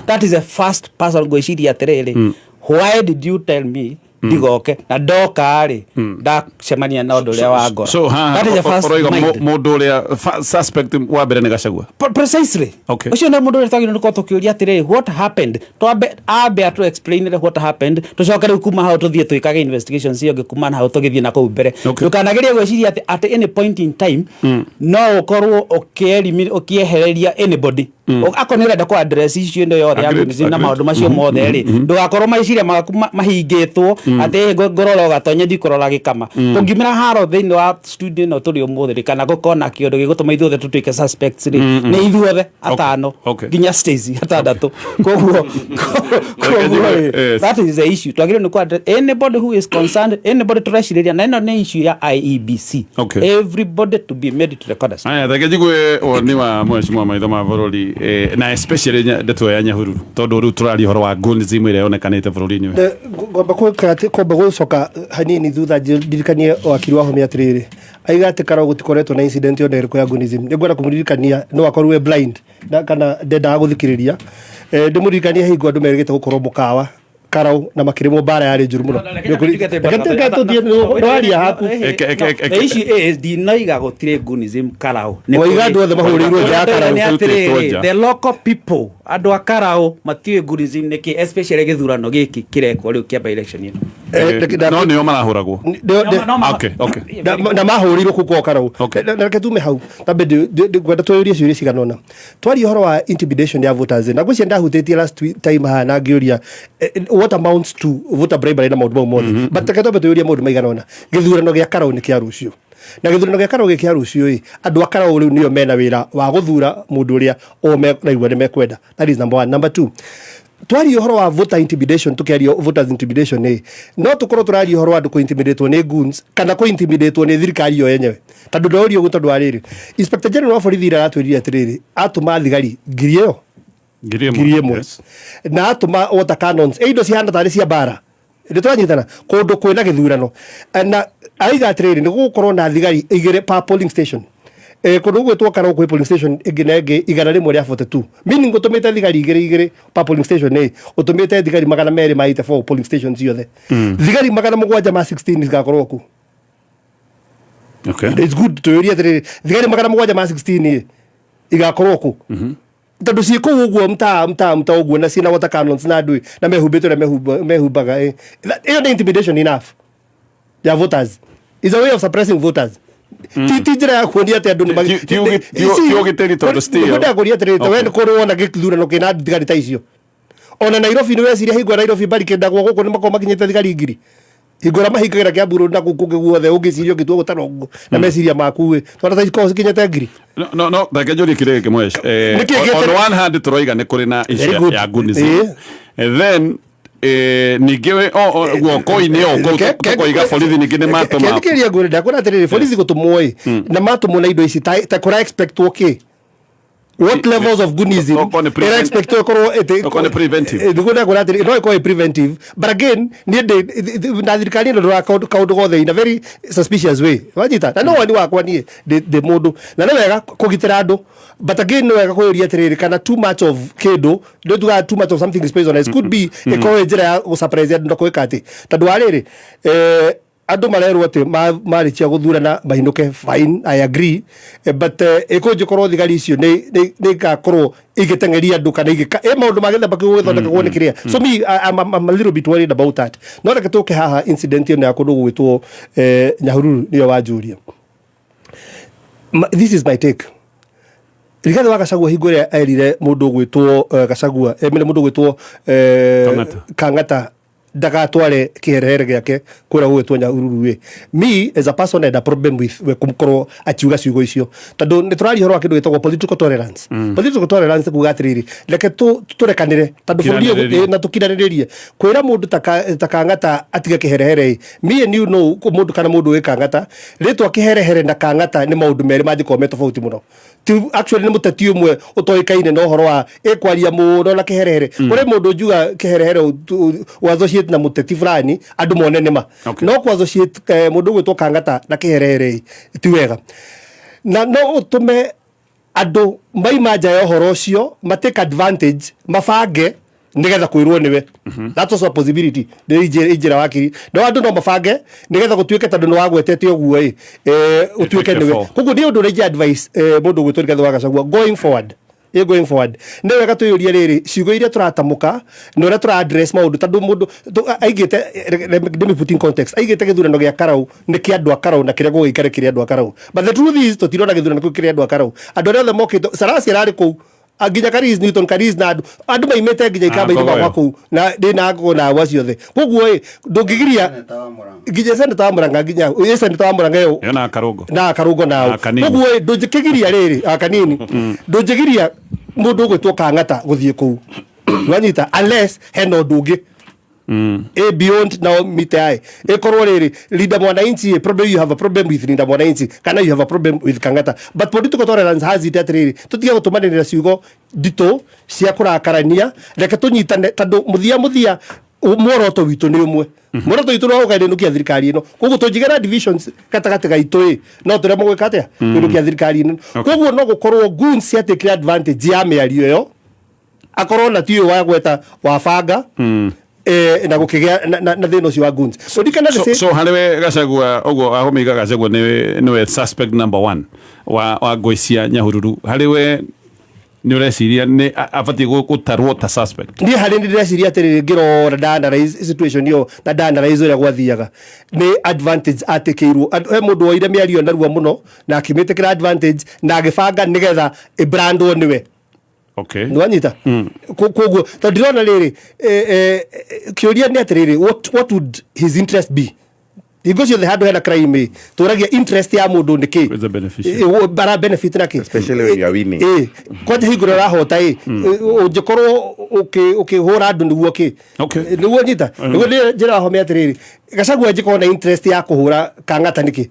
That is a first person ngwĩciria atĩrĩrĩ, why did you tell me? Ndigoke na ndoka rĩ, ndacemania na ũndũ ũrĩa wa ngora. So haha That is the first ũroiga mind. mũndũ ũrĩa suspect wa mbere nĩ Gachagua. Precisely. Ũcio nĩ mũndũ ũrĩa twagĩrĩirwo nĩ gũkorwo tũkĩũria atĩrĩrĩ, what happened? Twambe ambe atũ explainĩre what happened, tũcoke rĩu kuma hau tũthiĩ twĩkage investigations iyo ĩngĩ kuma na hau tũgĩthiĩ na kũu mbere. Ndũkanagerie gwĩciria atĩ at any point in time no ũkorwo ũkĩehereria anybody. Akorwo nĩ ũrenda kũ address issue ĩno yothe ya Goonism na maũndũ macio mothe rĩ, ndũgakorwo meciria maku mahingĩtwo atĩ ngũrora ũgatonye, ndikũrora gĩkama. Kũngiumĩra haro thĩinĩ wa studio ĩno tũrĩ ũmũthĩ rĩ, kana gũkorwo na kĩũndũ gĩgũtũma ithuothe tũtuĩke suspects rĩ, nĩ ithuothe atano, nginya Stacy, atandatũ. Koguo rĩ, that is the issue twagĩrĩirwo nĩ kũ address. Anybody who is concerned, anybody tũrecirĩria, na ĩno nĩ issue ya IEBC, everybody to be made to record us. Aya, reke njigue woni wa mheshimiwa maitho ma bũrũri, na especially ndeto ya Nyahururu, tondũ rĩu tũraria ũhoro wa goonism ĩrĩa yonekanĩte bũrũri-inĩ ũyũ. Ngomba gwĩka atĩ, kwamba gũcoka hanini thutha, ndirikanie wakiri wa Home atĩrĩrĩ, aiga atĩ Karau gũtikoretwo na incident yothe ĩrĩkũ ya goonism. Nĩ ngwenda kũmũririkania, no akorwo e blind na kana ndendaga gũthikĩrĩria. Ndĩmũririkanie hingo andũ merĩgĩte gũkorwo mũkawa Karau na makĩrĩmwo, mbara yarĩ njũru mũno. Reke tũthiĩ, nĩwaria haku. The issue is, ndinoiga gũtirĩ goonism Karau. Waiga andũ othe mahũrĩirwo nja ya Karau. Nĩ Rutĩtwo atĩrĩrĩ, nja. the local people, andũ a Karau matiũĩ goonism nĩkĩ, especially gĩthurano gĩkĩ kĩrekwo rĩu kĩa by election ĩno. No nĩo marahũragwo. Na mahũrĩirwo kũu kwao Karau. Na reke tume hau tambe ngwenda twĩyũrie ciũria cigana ũna twaria ũhoro wa intimidation ya voters, na ngwĩciria ndahutĩtie last time haha na ngĩũria what amounts to voter bribery na maũndũ mau mothe, but reke twambe twĩyũrie maũndũ maigana ũna. Gĩthurano gĩa Karau nĩ kĩa rũciũ, na gĩthurano gĩa Karau gĩ kĩa rũciũ ĩ, andũ a Karau rĩu nĩo mena wĩra wa gũthura mũndũ ũrĩa o meraigua nĩ mekwenda. That is number one. Number two, twaria ũhoro wa voter intimidation, tukiaria voters intimidation ĩ, no tũkorwo tũraria ũhoro wa andũ kũintimidatwo nĩ goons kana kũintimidatwo nĩ thirikari yo yenyewe, tondũ ndorio ũguo, tondũ wa rĩrĩ, Inspector General wa borithi ira aratwĩrire atĩrĩrĩ, atũma thigari 10,000. 10,000. 10,000. Na atũma water cannons, indo cihana tarĩ cia mbara, nĩ tũranyitana kũndũ kwĩna gĩthurano. Na araiga atĩrĩrĩ, nĩ gũgũkorwo na thigari igĩrĩ per polling station. Kũndũ gũgwĩtwo Karau kwĩ polling station ĩngĩ na ĩngĩ 142, meaning ũtũmĩte thigari igĩrĩ igĩrĩ per polling station ĩ, ũtũmĩte thigari 284 polling station ciothe. Thigari 716 cigakorwo ku. It's good tuyũrie atĩrĩrĩ, thigari 716 ĩ igakorwo ku, tondũ ciĩ kũu ũguo mtaa mtaa mtaa ũguo, na ciĩna water cannons na andũ na mehumbĩte ũrĩa mehumbaga ĩ. Ĩyo nĩ intimidation enough ya voters, is a way of suppressing voters. Ti njĩra ya kuonia atĩ andũ nĩ Ti ũgitĩri tondũ still- Ngwenda kũria atĩrĩrĩ, ta we nĩ kũrĩ wona gĩthurano kĩna thigari ta icio? Ona Nairobi nĩ weciria hingo ya Nairobi barikĩndagwo gũkũ nĩ makorwo makinyĩte thigari 1000 hingo ĩrĩa mahingagĩra Kiambu Road na kũu kũngĩ guothe, ũngĩciria ũngĩtua gũtara ũguo na meciria maku ĩ, twana ta ikorwo cikinyĩte 1000? No, reke njũrie kĩrĩa gĩkĩ mwesh. Nĩkĩ On one hand tũroiga nĩ kũrĩ na issue Very good. ya goonism. Then ningĩ guoko-inĩ o kũu tũkoiga borithi ningĩ nĩ matũma. Kĩthikĩrĩria ngwĩre, ndakwĩra atĩrĩrĩ, borithi gũtũmwo ĩ, na matũmwo na indo ici, ta kũra expectwo kĩ? What levels of goonism Okorwo nĩ ĩra expectwo ĩkorwo ĩtĩ? Okorwo nĩ preventive. Nĩguo ndakwĩra atĩrĩ, no ĩkorwo ĩ preventive, but again niĩ ndĩ na thirikari ĩno ndũra kaũndũ gothe in a very suspicious way, wanyita? Na no woni wakwa niĩ ndĩ mũndũ, na nĩ wega kũgitĩra andũ, but again nĩ wega kwĩyũria atĩrĩrĩ, kana too much of kĩndũ, nĩ tugaga too much of something is poisonous, could be ĩkorwo ĩ njĩra ya gũsurprise andũ na kwĩka atĩ, tondũ wa rĩrĩ, andũ marerwo atĩ marĩkia gũthurana mainũke. Fine, I agree. But ĩkũnjĩkorwo thigari icio nĩ igakorwo igĩteng'eria andũ kana igĩka maũndũ ma gĩthemba kĩu gũgĩthondekagwo nĩ kĩrĩa. So me, I'm a little bit worried about that. No reke tũke haha, incident ĩno ya kũndũ gũgwĩtwo Nyahururu nĩyo wanjũria. This is my take. Rigathi wa Gachagua hingo ĩrĩa erire mũndũ ũgwĩtwo Gachagua, emire mũndũ ũgwĩtwo Kang'ata. Kang'ata ndagatware kĩherehere gĩake kũrĩa gũgwĩtwo Nyahururu ĩ, me as a person had a problem with we kũkorwo akiuga ciugo icio, tondũ nĩ tũraria ũhoro wa kĩndũ gĩtagwo political tolerance. Political tolerance kuga atĩrĩrĩ, reke tũrekanĩre tondũ bũrũri ũyũ Kiranĩrĩrie. Na tũkiranĩrĩrie. Kwĩra mũndũ ta Kang'ata atige kĩherehere ĩ, me and you know mũndũ kana mũndũ wĩ Kang'ata, rĩtwa kĩherehere na Kang'ata nĩ maũndũ merĩ mangĩkorwo me tofauti mũno. Ti actually nĩ mũteti ũmwe ũtoĩkaine na ũhoro wa ĩkwaria mũno na kĩherehere. Kũrĩ mũndũ njuga kĩherehere ũ associate na mũteti fulani, andũ mone nĩma. No kũ associate mũndũ ũgwĩtwo Kang'ata na kĩherehere ĩ, ti wega, na no ũtũme andũ maima nja ya ũhoro ũcio ma take advantage, mabange. Nigetha kwirwo niwe. That's also a possibility. Nĩ injira wakiri. No andũ no mabange nigetha gũtuĩke tondũ nĩ wagwetete ũguo ĩ, ũtuĩke Ĩtuĩke nĩwe. four. Koguo nĩ ũndũ ũrĩa ingĩ advice mũndũ ũgwĩtwo Rigathĩ wa Gachagua going forward. Going forward nĩ wega twĩyũrie rĩrĩ, ciugo iria tũratamũka na ũrĩa tũra address maũndũ, tondũ mũndũ aigĩte, let me put in context, aigĩte gĩthurano gĩa Karau nĩ kĩa andũ a Karau na kĩrĩa gũgĩikare kĩrĩ andũ a Karau, but the truth is tũtirona gĩthurano kĩu kĩrĩ andũ a Karau. Andũ arĩa othe mokĩte, Sarasi ararĩ kũu, nginya Karis, Newton Karis, na andũ maimĩte nginya ikamba-inĩ Ngogoyo. makwa kũu na ndĩ na ngũ na awa ciothe. Koguo ĩ ndũngĩgiria nginya senator wa Murang'a, nginya ĩ senator wa Murang'a ĩyo Ĩyo na Karũngo. Na Karũngo nao. Na Kanini. Koguo ĩ ndũngĩkĩgiria rĩrĩ a Kanini, ndũngĩgiria mũndũ ũgwĩtwo Kang'ata gũthiĩ kũu, nwanyita, unless hena ũndũ ũngĩ ĩ beyond now mite ae ĩkorwo rĩrĩ Linda Mwananchi ĩ probably you have a problem with Linda Mwananchi kana you have a problem with Kang'ata, but political tolerance has it atĩrĩrĩ, tũtige gũtũmanĩrĩra ciugo nditũ cia kũrakarania. Reke tũnyitane, tondũ mũthia mũthia muoroto witũ nĩ ũmwe. Muoroto witũ nĩ wa gũkainũkia thirikari ĩno. Koguo tũngĩgera divisions gatagatĩ gaitũ ĩ no tũremwo gwĩka atĩa? Kũinũkia thirikari ĩno. Koguo no gũkorwo goons ciatĩkire advantage ya mĩario ĩyo, akorwo na ti ũyũ wa gweta wabanga na gũkĩgĩa na thĩna ũcio wa goons. Ũririkane the So, same so harĩ we Gachagua ũguo ahũmĩiga Gachagua nĩwe suspect number one wa ngũĩ cia Nyahururu. Harĩ we nĩ ũreciria nĩ abatiĩ gũtarwo ta suspect? Niĩ harĩ nĩ ndĩreciria atĩrĩrĩ, ngĩrora nda analyze situation ĩyo na nda analyze ũrĩa gwathiaga, nĩ advantage atĩkĩirwo. He mũndũ woire mĩario narua mũno na akĩmĩtĩkĩra advantage na agĩbanga nĩgetha ĩbrandwo nĩwe. Nĩwanyita? Koguo tondũ ndĩrona rĩrĩ, kĩũria nĩ atĩrĩrĩ, what would his interest be? Hingo ciothe handũ hena crime ĩ, tũragia interest ya mũndũ nĩ kĩ? Who's the beneficiary? Bara benefit na kĩ? Especially when you are winning. Kwanja hingo ĩrĩa ũrahota ĩ, ũngĩkorwo ũkĩhũra andũ nĩguo kĩ? Nĩguo nyita nĩguo nĩ njĩra home atĩrĩrĩ, Gachagua angĩkorwo na interest ya kũhũra Kang'ata nĩkĩ?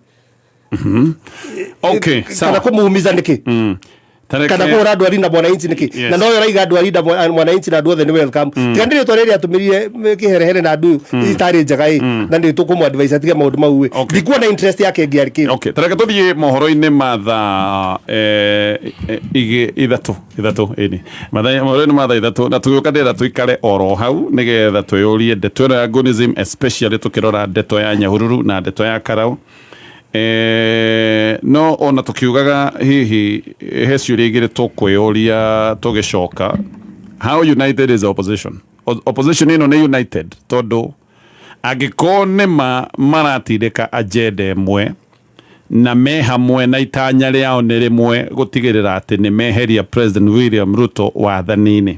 Kana kũmumiza nĩkĩ? Kana kũhũra andũ a Linda Mwananchi nĩkĩ? Na noyo ũraiga andũ a Linda Mwananchi na andũ othe nĩ welcome, tiga nĩ rĩtwa rĩrĩa atũmĩrire kĩherehere na andũ itarĩ njega ĩ, na nĩ tũkũmũ advise atige maũndũ mau ĩ. Ndikuona interest yake ĩngĩ arĩ kĩ. Okay, tareke tũthiĩ mohoro-inĩ ma thaa ithatũ ithatũ ĩni mohoro-inĩ ma thaa 3, na tũgĩũka ndĩrenda tũikare oro hau nĩgetha twĩyũrie ndeto ĩno ya Gunism, especially tũkĩrora ndeto ya Nyahururu na ndeto ya Karau. No ona tũkiugaga hihi he ciũria igĩrĩ tũkwĩyũria tũgĩcoka: how united is the opposition? Opposition ĩno nĩ united? Tondũ angĩkorwo nĩma maratindĩka agenda ĩmwe na me hamwe na itanya rĩao nĩ rĩmwe gũtigĩrĩra atĩ nĩ meheria President William Ruto wathani-inĩ,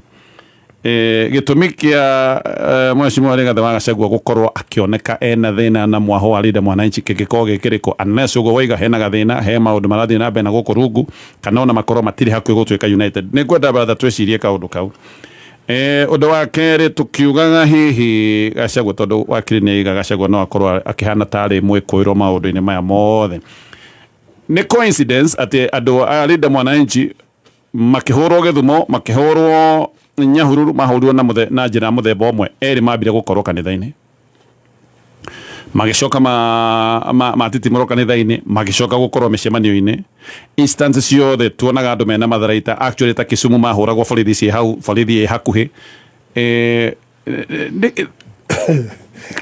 gĩtũmi kĩa Mheshimiwa Rigathĩ wa Gachagua gũkorwo akĩoneka ena thĩna na mwaho wa Linda Mwananchi kĩngĩkorwo gĩ kĩrĩkũ, unless ũguo waiga hena gathĩna, he maũndũ marathiĩ na mbere na gũkũ rungu, kana ona makorwo matirĩ hakuhĩ gũtuĩka united? Nĩ ngwenda baratha twĩcirie kaũndũ kau. Ũndũ wa kerĩ, tũkiugaga hihi Gachagua, tondũ wakiri nĩ aiga Gachagua no akorwo akĩhana tarĩ mwĩkũĩrwo maũndũ-inĩ maya mothe, nĩ coincidence atĩ andũ a Linda Mwananchi makĩhũrwo Gĩthumo, makĩhũrwo Nyahururu, mahũrirwo na njĩra ya mũthemba ũmwe? Erĩ mambire gũkorwo kanitha-inĩ, magĩcoka matitimũrwo kanitha-inĩ, magĩcoka gũkorwo mĩcemanio-inĩ. Instance ciothe tuonaga andũ mena matharaita, actually ta Kisumu mahũragwo borithi ciĩ hau, borithi ĩ hakuhĩ.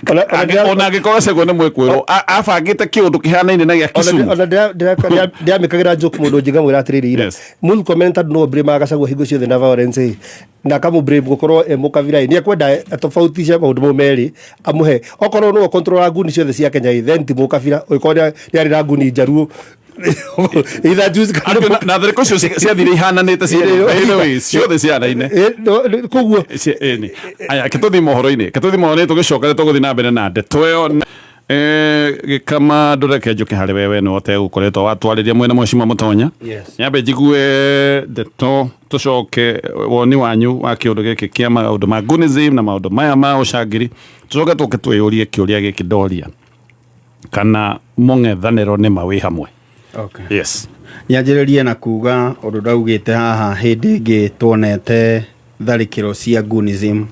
Ona angĩkorwo Gachagua nĩ mwĩkwĩrwo, abangĩte kĩũndũ kĩhanaine na gĩa Kisumu. Ona ndĩramĩkagĩra joke mũndũ njĩga mwĩra atĩrĩrĩ, ira Murkomen tondũ no blame Gachagua hingo ciothe na violence ĩ, na akamũ blame gũkorwo e mũkabira ĩ, nĩ ekwenda atofautishe maũndũ mau merĩ, amũhe okorwo nĩwe control nguni ciothe cia Kenya ĩ, then ti mũkabira, ũngĩkorwo nĩ arĩ na nguni njaruo either juice kana Na tharĩko icio ciathire ihananĩte cierĩ. By the way, ciothe cihanaine. Koguo Ĩni. Aya, ke tũthiĩ mohoro-inĩ, ke tũthiĩ mohoro-inĩ, tũgĩcoka nĩ tũgũthiĩ na mbere na ndeto ĩyo. Gĩkama ndũreke njũke harĩ wewe nĩwe ũtegũkoretwo watwarĩria mwena Mheshimiwa Mũtonya. Nyambe njigue ndeto, tũcoke woni wanyu wa kĩũndũ gĩkĩ kĩa maũndũ ma Gunism na maũndũ maya ma ũcangiri, tũcoke tũke twĩyũrie kĩũria gĩkĩ ndoria, kana mũng'ethanĩro nĩ ma wĩ hamwe. Yes. Nyanjĩrĩrie na kuga ũndũ ndaugĩte haha hĩndĩ ĩngĩ tuonete tharĩkĩro cia Gunism,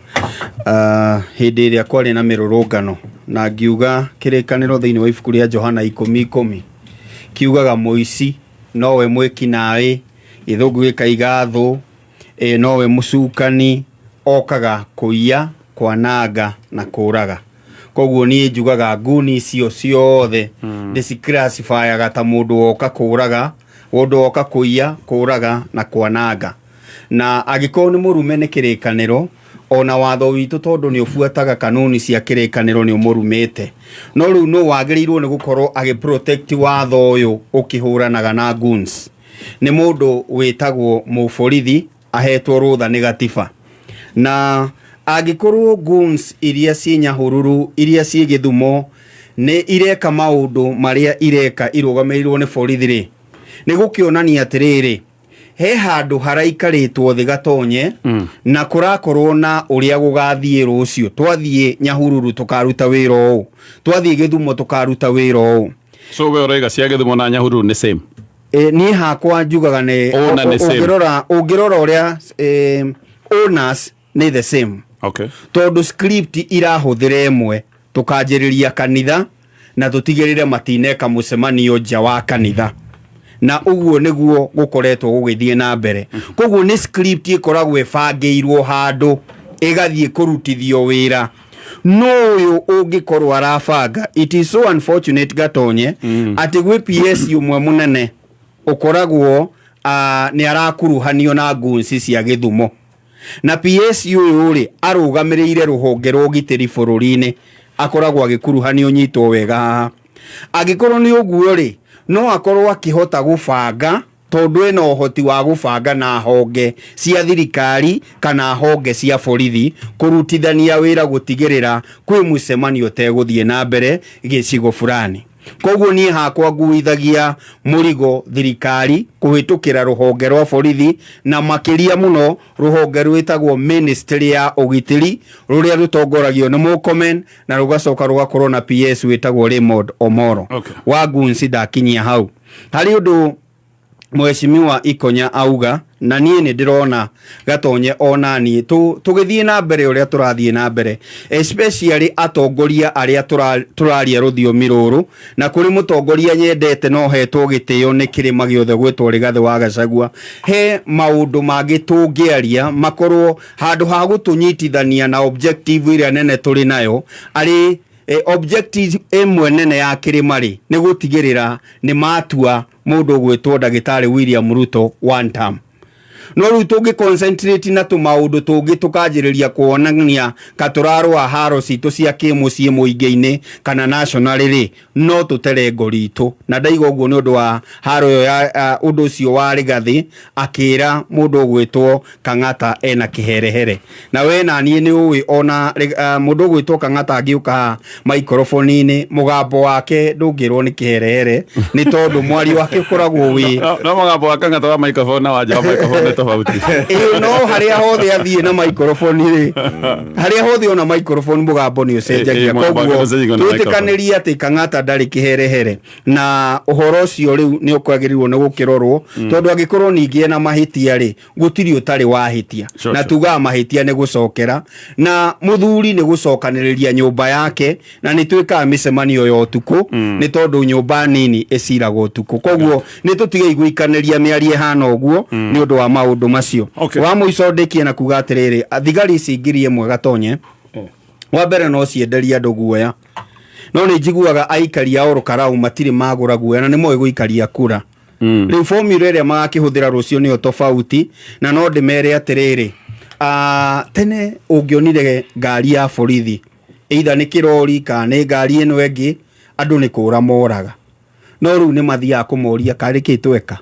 hĩndĩ ĩrĩa kwarĩ na mĩrũrũngano, na ngiuga kĩrĩkanĩro thĩinĩ wa ibuku rĩa Johana 10:10 kiugaga mũici nowe mwĩkinaĩ, gĩthũngũ gĩkaiga thũ, nowe mũcukani. Okaga kũiya, kwananga na kũraga. Koguo niĩ njugaga nguni icio ciothe ndĩciclassifyaga ta mũndũ woka kũraga, mũndũ woka kũiya, kũraga na kwananga. Na angĩkorwo nĩ mũrume nĩ kĩrĩkanĩro, ona watho witũ tondũ nĩ ũbuataga kanuni cia kĩrĩkanĩro nĩ ũmũrumĩte. No rĩu nũ wagĩrĩirwo nĩ gũkorwo agĩ protect watho ũyũ ũkĩhũranaga na goons? Nĩ mũndũ wĩtagwo mũborithi ahetwo rũtha nĩ gatiba. Na angĩkorwo goons iria ciĩ Nyahururu, iria ciĩ Gĩthumo nĩ ireka maũndũ marĩa ireka irũgamĩrĩirwo nĩ borithi rĩ, nĩ gũkĩonania atĩrĩrĩ, he handũ haraikarĩtwo thĩ gatonye na kũrakorwo na ũrĩa gũgathiĩ rũciũ. Twathiĩ Nyahururu tũkaruta wĩra ũũ, twathiĩ Gĩthumo tũkaruta wĩra ũũ. So we ũroiga cia Gĩthumo na Nyahururu nĩ same? E, niĩ hakwa njugaga nĩ Owner nĩ same. Ũngĩrora ũrĩa owners nĩ the same. Tondũ script irahũthĩra ĩmwe, tũkanjĩrĩria kanitha na tũtigĩrĩre matineka mũcemanio nja wa kanitha, na ũguo nĩguo gũkoretwo gũgĩthiĩ na mbere. Koguo nĩ script ĩkoragwo ĩbangĩirwo handũ ĩgathiĩ kũrutithio wĩra. No ũyũ ũngĩkorwo arabanga, it is so unfortunate Gatonye, atĩ gwĩ PS ũmwe mũnene ũkoragwo nĩ arakuruhanio na goons cia Gĩthumo, na PS ũyũ rĩ arũgamĩrĩire rũhonge rwa ũgitĩri bũrũri-inĩ, akoragwo agĩkuruhanio. Nyitwo wega haha, angĩkorwo nĩ ũguo rĩ, no akorwo akĩhota gũbanga tondũ ena ũhoti wa gũbanga na honge cia thirikari kana honge cia borithi kũrutithania wĩra gũtigĩrĩra kwĩ mũcemanio ũtegũthiĩ na mbere gĩcigo fulani. Koguo niĩ hakwa nguithagia mũrigo thirikari kũhĩtũkĩra rũhonge rwa borithi, na makĩria mũno rũhonge rwĩtagwo Ministry ya ũgitĩri rũrĩa rũtongoragio nĩ Murkomen na rũgacoka rũgakorwo na PS wĩtagwo Raymond Omoro. Wa Gunsi ndakinyia hau. Harĩ ũndũ Mheshimiwa Ikonya auga, na niĩ nĩ ndĩrona Gatonye ona niĩ tũgĩthiĩ na mbere ũrĩa tũrathiĩ na mbere, especially atongoria arĩa tũraria rũthiomi rũrũ, na kũrĩ mũtongoria nyendete no hetwo gĩtĩo nĩ kĩrĩma gĩothe gwĩtwo Rigathĩ wa Gachagua, he maũndũ mangĩ tũngĩaria makorwo handũ ha gũtũnyitithania na objective ĩrĩa nene tũrĩ nayo, arĩ objective ĩmwe nene ya kĩrĩma rĩ, nĩ gũtigĩrĩra nĩ matua mũndũ ũgwĩtwo ndagĩtarĩ William Ruto one term. No rĩu tũngĩ concentrate na tũmaũndũ tũngĩ, tũkanjĩrĩria kuonania ka tũrarũa haro citũ cia kĩmũciĩ mũingĩ-inĩ kana national rĩ, no tũtere ngori itũ. Na ndaiga ũguo nĩ ũndũ wa haro ĩyo ya ũndũ ũcio wa Rigathĩ akĩra mũndũ ũgwĩtwo Kang'ata ena kĩherehere, na we na niĩ nĩ ũĩ ona mũndũ ũgwĩtwo Kang'ata angĩũka haha maikoroboni-inĩ, mũgambo wake ndũngĩrwo nĩ kĩherehere nĩ tondũ mwario wake ũkoragwo wĩ No mũgambo wa Kang'ata wa microphone na wa nja wa microphone nĩ tofauti. Ĩĩ, no harĩa hothe athiĩ na microphone rĩ, harĩa hothe ona microphone, mũgambo nĩ ũcenjagia. Ĩ, mũgambo wake Koguo nĩ ũcenjagia na microphone. twĩtĩkanĩrie atĩ Kang'ata ndarĩ kĩherehere, na ũhoro ũcio rĩu nĩ ũkwagĩrĩirwo nĩ gũkĩrorwo, tondũ angĩkorwo ningĩ ena mahĩtia rĩ, gũtirĩ ũtarĩ wahĩtia. Na tugaga mahĩtia nĩ gũcokera, na mũthuri nĩ gũcokanĩrĩria nyũmba yake, na nĩ twĩkaga mĩcemanio ya ũtukũ nĩ tondũ nyũmba nini ĩciraga ũtukũ. Koguo nĩ tũtigei gũikanĩria mĩario ĩhana ũguo nĩ ũndũ wa maũndũ macio. Wa mũico ndĩkie na kuga atĩrĩrĩ, thigari ici 1000 Gatonye, wa mbere no cienderie andũ guoya, no nĩ njiguaga aikari a Ol Kalou matirĩ magũra guoya na nĩ moĩ gũikaria kura. Rĩu formula ĩrĩa magakĩhũthĩra rũciũ nĩyo tofauti, na no ndĩmere atĩrĩrĩ, tene ũngĩonire ngari ya borithi, either nĩ kĩrori kana nĩ ngari ĩno ĩngĩ, andũ nĩ kũra moraga, no rĩu nĩ mathiaga kũmoria karĩ kĩ tweka.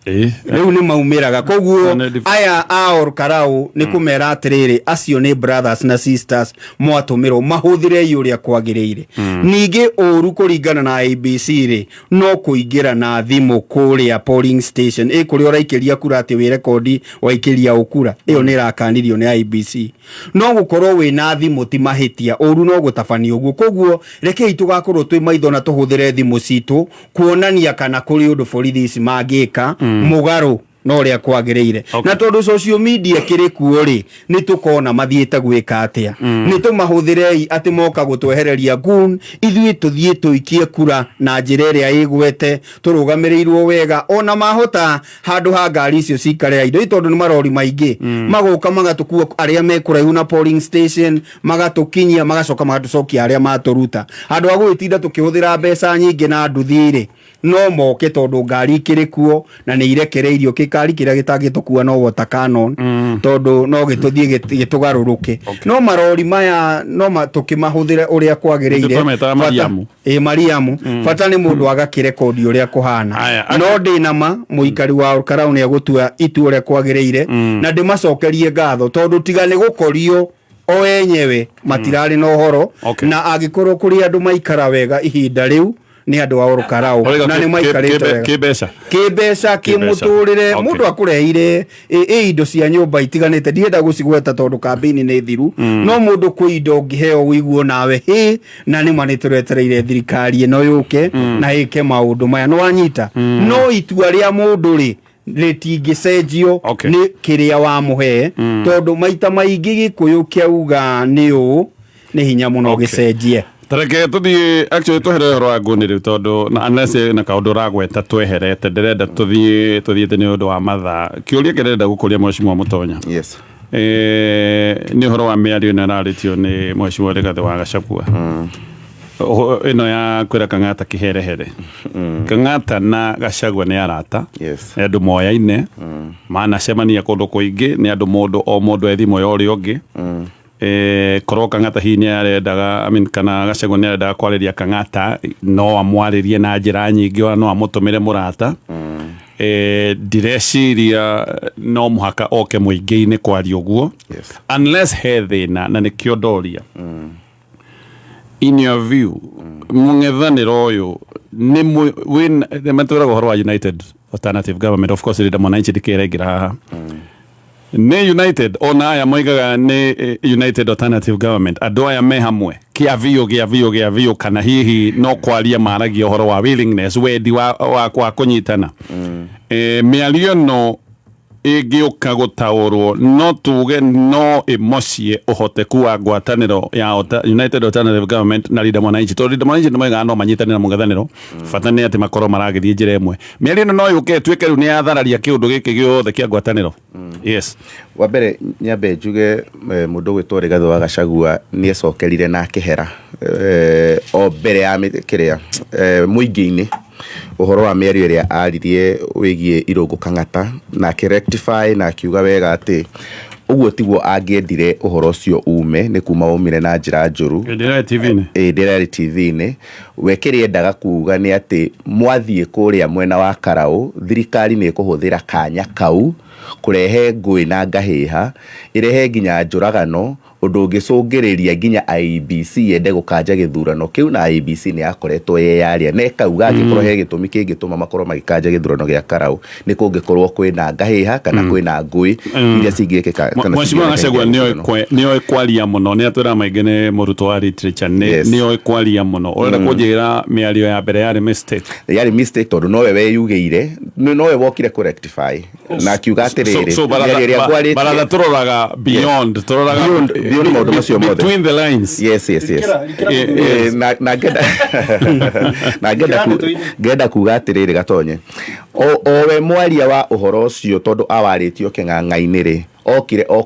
Rĩu nĩ maumĩraga. Koguo Na nĩ aya a Ol Kalou nĩ kũmera atĩrĩrĩ, acio nĩ brothers na sisters mwatũmĩrwo mahũthĩre ũrĩa kwagĩrĩire. Ningĩ ũru kũringana na IEBC rĩ, no kũingĩra na thimũ kũrĩa polling station, ĩ kũrĩa ũraikĩria kura, atĩ wĩ rekondi waikĩria ũkura, ĩyo nĩ ĩrakanirio nĩ IEBC. No gũkorwo wĩna thimũ ti mahĩtia, ũru no gũtabania ũguo. Koguo rekei tũgakorwo twĩ maitho na tũhũthĩre thimũ citũ kuonania kana kũrĩ ũndũ borithi ici mangĩka mũgarũ. na ũrĩa kwagĩrĩire. Okay. Na tondũ social media kĩrĩ kuo rĩ, nĩ tũkona mathiĩte gwĩka atĩa. Nĩ tũmahũthĩrei atĩ moka gũtwehereria goon, ithuĩ tũthiĩ tũikie kura na njĩra ĩrĩa ĩgwete, tũrũgamĩrĩirwo wega, ona mahota handũ ha ngari icio cikare indo tondũ nĩ marori maingĩ, magoka magatũkua arĩa me kũraihu na polling station, magatũkinyia, magacoka magatũcokia arĩa matũruta. Handũ ha gũgĩtinda tũkĩhũthĩra mbeca nyingĩ na nduthi rĩ, no moke tondũ ngari ikĩrĩ kuo na nĩ irekereirio. Kĩkari kĩrĩa gĩtangĩtũkua no water cannon, tondũ no gĩtũthiĩ gĩtũgarũrũke. No marori maya no tũkĩmahũthĩre ũrĩa kwagĩrĩire. Tũmetaga Mariamu. Ĩ, Mariamu. Bata nĩ mũndũ agakĩrekondi ũrĩa kũhana. Aya, No ndĩna ma mũikari wa Olkalau nĩ egũtua itua ũrĩa kwagĩrĩire, na ndĩmacokerie ngatho tondũ tiga nĩ gũkorio o enyewe matirarĩ na ũhoro. Na angĩkorwo kũrĩ andũ maikara wega ihinda rĩu nĩ andũ a Olkalau, Ũrauga na nĩ maikarĩte wega. Kĩmbeca. Kĩmbeca, kĩmũtũrĩre. Mũndũ akũreheire ĩ indo cia nyũmba itiganĩte, ndirenda gũcigweta tondũ kambĩini nĩ thiru, no mũndũ kwĩ indo ũngĩheo ũiguo nawe hĩ, na nĩ ma nĩ tũretereire thirikari ĩno yũke na ĩke maũndũ maya, nĩ wanyita. No itua rĩa mũndũ rĩ, rĩtingĩcenjio nĩ kĩrĩa wamũhe, tondũ maita maingĩ Gĩkũyũ kĩauga nĩ ũũ, nĩ hinya mũno gĩcenjie. Tareke tuthiĩ, actually twehere ũhoro wa ngũni rĩu, tondũ na unless na kaũndũ ũragweta tweherete, ndĩrenda tũthiĩ tũthiĩte nĩ ũndũ wa mathaa. Kĩũria kĩrĩa ndĩrenda gũkũria, Mheshimiwa Mũtonya, Yes. Nĩ ũhoro wa mĩario ĩno ĩrarĩtio nĩ Mheshimiwa Rigathĩ wa Gachagua, ĩno ya kwĩra Kang'ata kĩherehere. Kang'ata na Gachagua nĩ arata, nĩ andũ moyaine, manacemania kũndũ kũingĩ, nĩ andũ mũndũ o mũndũ e thimũ ya ũrĩa ũngĩ. Korwo Kang'ata hihi nĩ arendaga, I mean, kana Gachagua nĩ arendaga kwarĩria Kang'ata, no amwarĩrie na njĩra nyingĩ, ona no amũtũmĩre mũrata. Ndireciria no mũhaka oke mũingĩ-inĩ kwaria ũguo, unless he thĩna. Na nĩkĩo ndoria, in your view, mũng'ethanĩro ũyũ nĩ wĩna matwĩraga ũhoro wa united alternative government. Of course Linda Mwananchi ndikĩraingĩra haha nĩ united, ona aya moigaga nĩ united alternative government. Andũ aya me hamwe kĩa biũ gĩa biũ gĩa biũ, kana hihi no kwaria maragia ũhoro wa willingness, wendi wa kũnyitana? Mĩario ĩno ĩngĩũka gũtaũrwo, no tuge no ĩmocie ũhoteku wa ngwatanĩro ya united alternative government na Linda Mwananchi, tondũ Linda Mwananchi nĩ moigaga no manyitanĩre na mũng'ethanĩro, bata nĩ atĩ makorwo maragĩthiĩ njĩra ĩmwe. Mĩario ĩno no yũke ĩtuĩke rĩu nĩ yathararia kĩũndũ gĩkĩ gĩothe kĩa ngwatanĩro? Yes. Wa mbere nyambe njuge mũndũ ũgwĩtwo Rigathĩ wa Gachagua nĩ ecokerire na akĩhera o mbere ya kĩrĩa mũingĩ-inĩ ũhoro wa mĩario ĩrĩa aririe wĩgiĩ Irũngũ Kang'ata, na akĩ-rectify na akiuga wega atĩ ũguo tiguo angĩendire ũhoro ũcio ume, nĩ kuma waumire na njĩra njũru. Hĩndĩ ĩrĩa TV-inĩ. Ĩĩ, hĩndĩ ĩrĩa arĩ TV-inĩ. We kĩrĩa endaga kuga nĩ atĩ mwathiĩ kũrĩa mwena wa Karaũ, thirikari nĩ ĩkũhũthĩra kanya kau kũrehe ngũĩ na ngahĩha, ĩrehe nginya njũragano, ũndũ ũngĩcũngĩrĩria nginya IEBC yende gũkanja gĩthurano kĩu. Na IEBC nĩ yakoretwo yeyaria na ĩkauga angĩkorwo he gĩtũmi kĩngĩtũma makorwo magĩkanja gĩthurano gĩa Karaũ, nĩ kũngĩkorwo kwĩna ngahĩha kana kwĩna ngũĩ iria cingĩkĩka kana Mheshimiwa cingĩrehe Gachagua gĩthurano. nĩoĩ kwaria mũno, nĩ atwĩra maingĩ, nĩ mũrutwo wa literature, nĩ nĩoĩ kwaria mũno. Ũrenda kũnjĩra mĩario ya mbere yarĩ mistake? Yarĩ mistake tondũ nowe weyugĩire, nowe wokire kũ rectify na akiuga atĩrĩrĩ, So baratha, mĩario ĩrĩa ngwarĩtie baratha tũroraga beyond, tũroraga Beyond maũndũ macio mothe. between the lines. Yes. Rikĩra Yes. Na ngenda Rikĩra ndeto-inĩ. Ngenda kuga atĩrĩrĩ, Gatonye, o we mwaria wa ũhoro ũcio, tondũ awarĩtio kĩng'ang'a-inĩ rĩ, okire o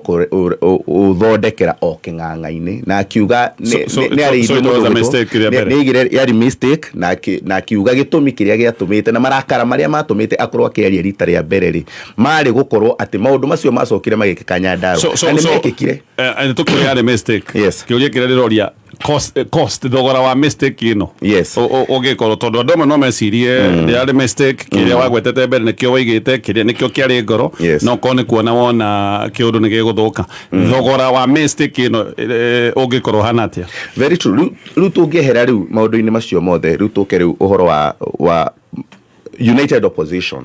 ũthondekera o kĩng'ang'a-inĩ na akiuga nĩ So it was a mistake ĩrĩa mbere. Nĩ aigire yarĩ mistake, na akiuga gĩtũmi kĩrĩa gĩatũmĩte na marakara marĩa matũmĩte akorwo akĩaria rita rĩa mbere rĩ, marĩ gũkorwo atĩ maũndũ macio macokire magĩkĩka Nyandarua na nĩ mekĩkire. Tũkĩũria yarĩ mistake. Yes. Kĩũria kĩrĩa ndĩroria, cost, thogora wa mistake ĩno ũngĩkorwo, tondũ andũ amwe no mecirie yarĩ mistake, kĩrĩa wagwetete mbere nĩkĩo waigĩte, kĩrĩa nĩkĩo kĩarĩ ngoro, no korwo nĩ kuona wona kĩũndũ nĩ gĩgũthũka, thogora wa mistake ĩno ũngĩkorwo hana atĩa? Very true. Rĩu tũngĩehera rĩu maũndũ-inĩ macio mothe, rĩu tũke rĩu ũhoro wa united opposition,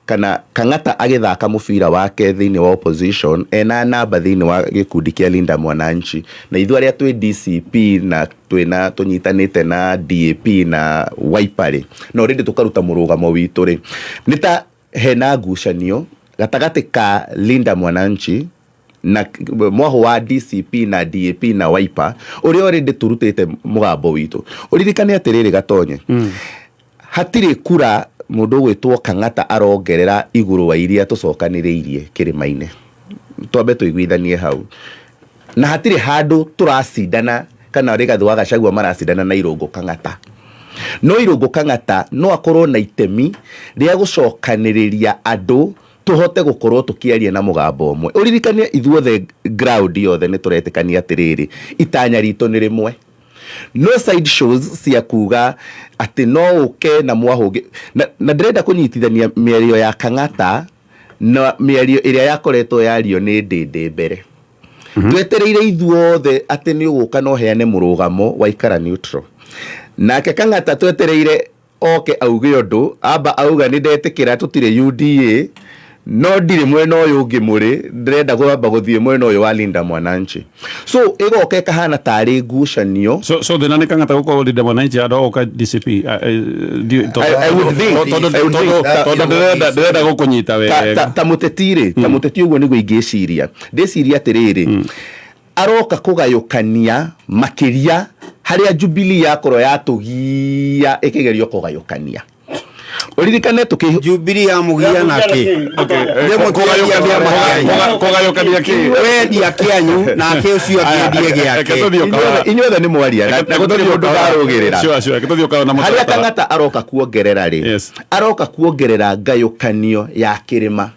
kana Kang'ata agĩthaka mũbira wake thĩinĩ wa opposition ena namba thĩinĩ wa gĩkundi kĩa Linda Mwananchi, na ithuĩ arĩa twĩ DCP na twĩna tũnyitanĩte na DAP na Wiper rĩ, no rĩndĩ tũkaruta mũrũgamo witũ rĩ, nĩ ta hena ngucanio. Gatagatĩ ka Linda Mwananchi na mwaho wa DCP na DAP na Wiper ũrĩa already tũrutĩte mũgambo witũ. Ũririkane atĩrĩrĩ, Gatonye, hatirĩ kura mũndũ ũgwĩtwo Kang'ata arongerera igũrũ wa iria tũcokanĩrĩirie kĩrĩma-inĩ. Twambe tũiguithanie hau. Na hatirĩ handũ tũracindana kana Rigathĩ wa Gachagua maracindana na Irũngũ Kang'ata. No Irũngũ Kang'ata no akorwo na itemi rĩa gũcokanĩrĩria andũ tũhote gũkorwo tũkĩaria na mũgambo ũmwe. Ũririkane ithuothe ground yothe nĩ tũretĩkania atĩrĩrĩ, itanya ritũ nĩ rĩmwe. No side shows cia kuga atĩ no ũke na mwahũngĩ na ndĩrenda kũnyitithania mĩario ya Kang'ata na mĩario ĩrĩa yakoretwo yario nĩ Ndĩndĩ mbere. Twetereire ithuothe atĩ nĩ ũgũka na ũheane mũrũgamo waikara neutral. Nake Kang'ata twetereire oke auge ũndũ, amba auga nĩ ndetĩkĩra tũtirĩ UDA, no ndirĩ mwena ũyũ ũngĩ mũrĩ, ndĩrenda kwamba gũthiĩ mwena ũyũ wa Linda Mwananchi. So ĩgoka ĩkahana tarĩ ngucanio. So thĩna nĩ Kang'ata gũkorwo Linda Mwananchi handũ ha gũka DCP? I would think- Tondũ I would think- tondũ ndĩrenda gũkũnyita wega. Ta mũteti rĩ, ta mũteti ũguo nĩguo ingĩciria. Ndĩciria atĩrĩrĩ, aroka kũgayũkania makĩria harĩa Jubilee yakorwo yatũgia ĩkĩgerio kũgayũkania. Ũririkane tũkĩ Jubilee ya mũgia na kĩ? Kũgayũkania kĩ? Wendia kĩanyu nake ũcio akĩendie gĩake. Inyuothe nĩ mwaria na gũtirĩ mũndũ ndarũgĩrĩra. Sure, reke tũthiĩ o kahora na Harĩa mũtaratara. Kang'ata aroka kuongerera rĩ, aroka kuongerera ngayũkanio ya kĩrĩma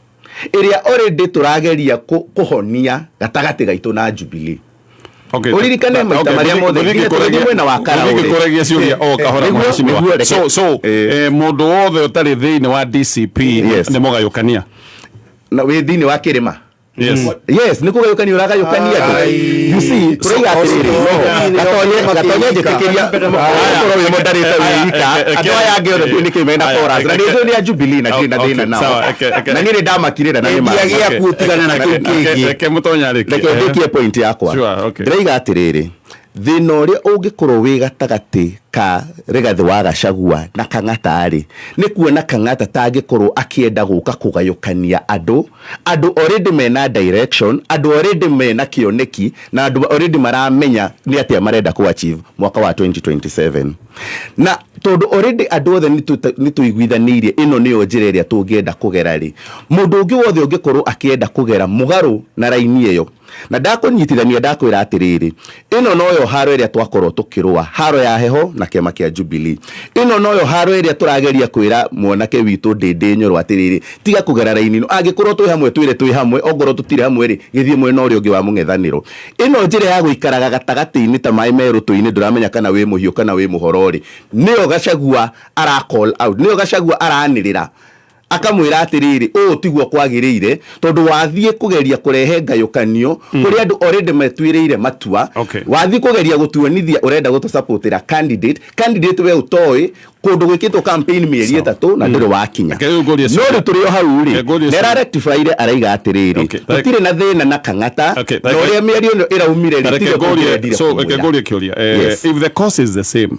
ĩrĩa already tũrageria kũhonia gatagatĩ gaitũ na Jubilee. Ũririkane maita marĩa mothe nginya tũgĩthiĩ mwena wa Karaũ rĩ. Kũregia ciũria o kahora, mheshimiwa. Nĩguo, So mũndũ wothe ũtarĩ thĩinĩ wa DCP nĩ mũgayũkania? Na wĩ thĩinĩ wa kĩrĩma. Yes. Yes, nĩ kũgayũkania ũragayũkania andũ. You see, tũraiga atĩrĩrĩ, no, Gatonye, njĩtĩkĩria ũkorwo wĩ mũndarĩte wĩ ika, andũ aya angĩ othe nĩkĩ mena chorus, na nĩ njũĩ nĩ a Jubilee na ndirĩ na thĩna nao. Sawa, Na niĩ nĩ ndamakirĩra na nĩ Endia ma. gĩaku ũtigane na kĩu kĩngĩ. Reke mũtonya arĩkie. Reke ndĩkie point yakwa. Sure, okay. Ndĩraiga atĩrĩrĩ, thĩna ũrĩa ũngĩkorwo wĩ gatagatĩ ka Rigathĩ wa Gachagua na Kang'ata rĩ, nĩ kuona Kang'ata tangĩkorwo akĩenda gũka kũgayũkania andũ. Andũ already mena direction, andũ already mena kĩoneki, na andũ already maramenya nĩ atĩa marenda kũ achieve mwaka wa 2027. Na tondũ already andũ othe nĩ tũiguithanĩirie ĩno nĩyo njĩra ĩrĩa tũngĩenda kũgera rĩ, mũndũ ũngĩ wothe ũngĩkorwo akĩenda kũgera mũgarũ na raini ĩyo, na ndakũnyitithania ndakwĩra atĩrĩrĩ, ĩno noyo haro ĩrĩa twakorwo tũkĩrũa, haro ya heho na kĩama kĩa Jubilee. Ĩno noyo haro ĩrĩa tũrageria kwĩra mwanake witũ Ndĩndĩ Nyoro atĩrĩrĩ, tiga kũgera raini ĩno, angĩkorwo twĩ hamwe twĩre twĩ hamwe, ongorwo tũtirĩ hamwe rĩ, gĩthiĩ mwena ũrĩa ũngĩ wa mũng'ethanĩro. Ĩno njĩra ya gũikaraga gatagatĩ-inĩ ta maĩ me rũtũ-inĩ, ndũramenya kana wĩ mũhiũ kana wĩ mũhoro rĩ, nĩyo Gachagua ara call out, nĩyo Gachagua aranĩrĩra akamwĩra atĩrĩrĩ, ũũ tiguo kwagĩrĩire, tondũ wathiĩ kũgeria kũrehe ngayũkanio kũrĩ andũ already metuĩrĩire matua. Wathiĩ kũgeria gũtuonithia ũrenda gũtũsupportĩra candidate we ũtoĩ kũndũ gwĩkĩtwo campaign mĩeri 3 na ndũrĩ wakinya. Reke rĩu ngũrie No ciũria. rĩu tũrĩ o hau rĩ, Reke ngũrie nĩ ciũria. ararectifyire araiga atĩrĩrĩ, tũtirĩ na thĩna na Kang'ata, na ũrĩa mĩario ĩno ĩraumire rĩ, Reke tiwe ngũrie, tũngĩendire so reke kũmwĩra. ngũrie kĩũria. If the cause is the same,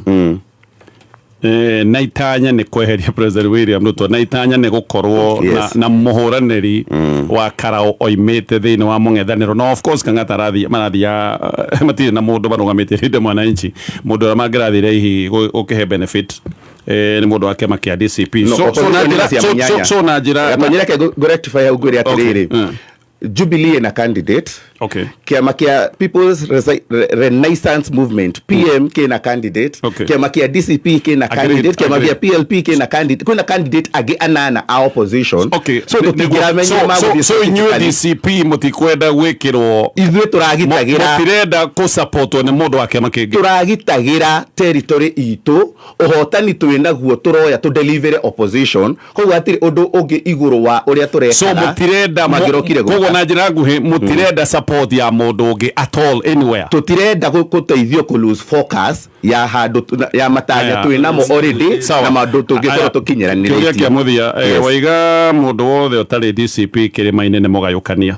na itanya nĩ kweheria President William Ruto, na itanya nĩ gũkorwo na mũhũranĩri wa Karau oimĩte thĩinĩ wa mũng'ethanĩro, no of course Kang'ata marathia, matirĩ na mũndũ marũgamĩtie Linda Mwananchi, mũndũ ũrĩa mangĩrathire hihi gũkĩhe benefit nĩ mũndũ wa kĩama kĩa DCP. No, So na opposition njĩra nĩ ciama inyanya. so na njĩra Gatonye, reke ngũ rectify hau ngwĩre atĩrĩrĩ, Jubilee na candidate, kĩama kĩa People's Renaissance Movement PM kĩna candidate, kĩama kĩa DCP kĩna candidate, kĩama kĩa PLP kĩna candidate, kwĩna candidate angĩ anana a opposition. So tũtingĩramenya magũthiĩ So inyuĩ specifically. DCP mũtikwenda gwĩkĩrwo Ithuĩ tũragitagĩra mũtirenda kũsupportwo nĩ mũndũ wa kĩama kĩngĩ. Tũragitagĩra territory itũ, ũhotani twĩ naguo tũroya tũ deliver opposition, koguo hatirĩ ũndũ ũngĩ igũrũ wa ũrĩa tũrekaga. So mũtirenda mangĩrokire koguo gwĩka. na njĩra nguhĩ mũtirenda support ya mũndũ ũngĩ at all anywhere. Tũtirenda gũteithio kũ lose focus ya handũ ya matanya Aya. twĩ namo already Sawa. na maũndũ tũngĩkorwo Aya. tũkinyanĩrĩtie. Kĩũria kĩa mũthia, waiga mũndũ wothe ũtarĩ DCP kĩrĩma-inĩ nĩ mũgayũkania.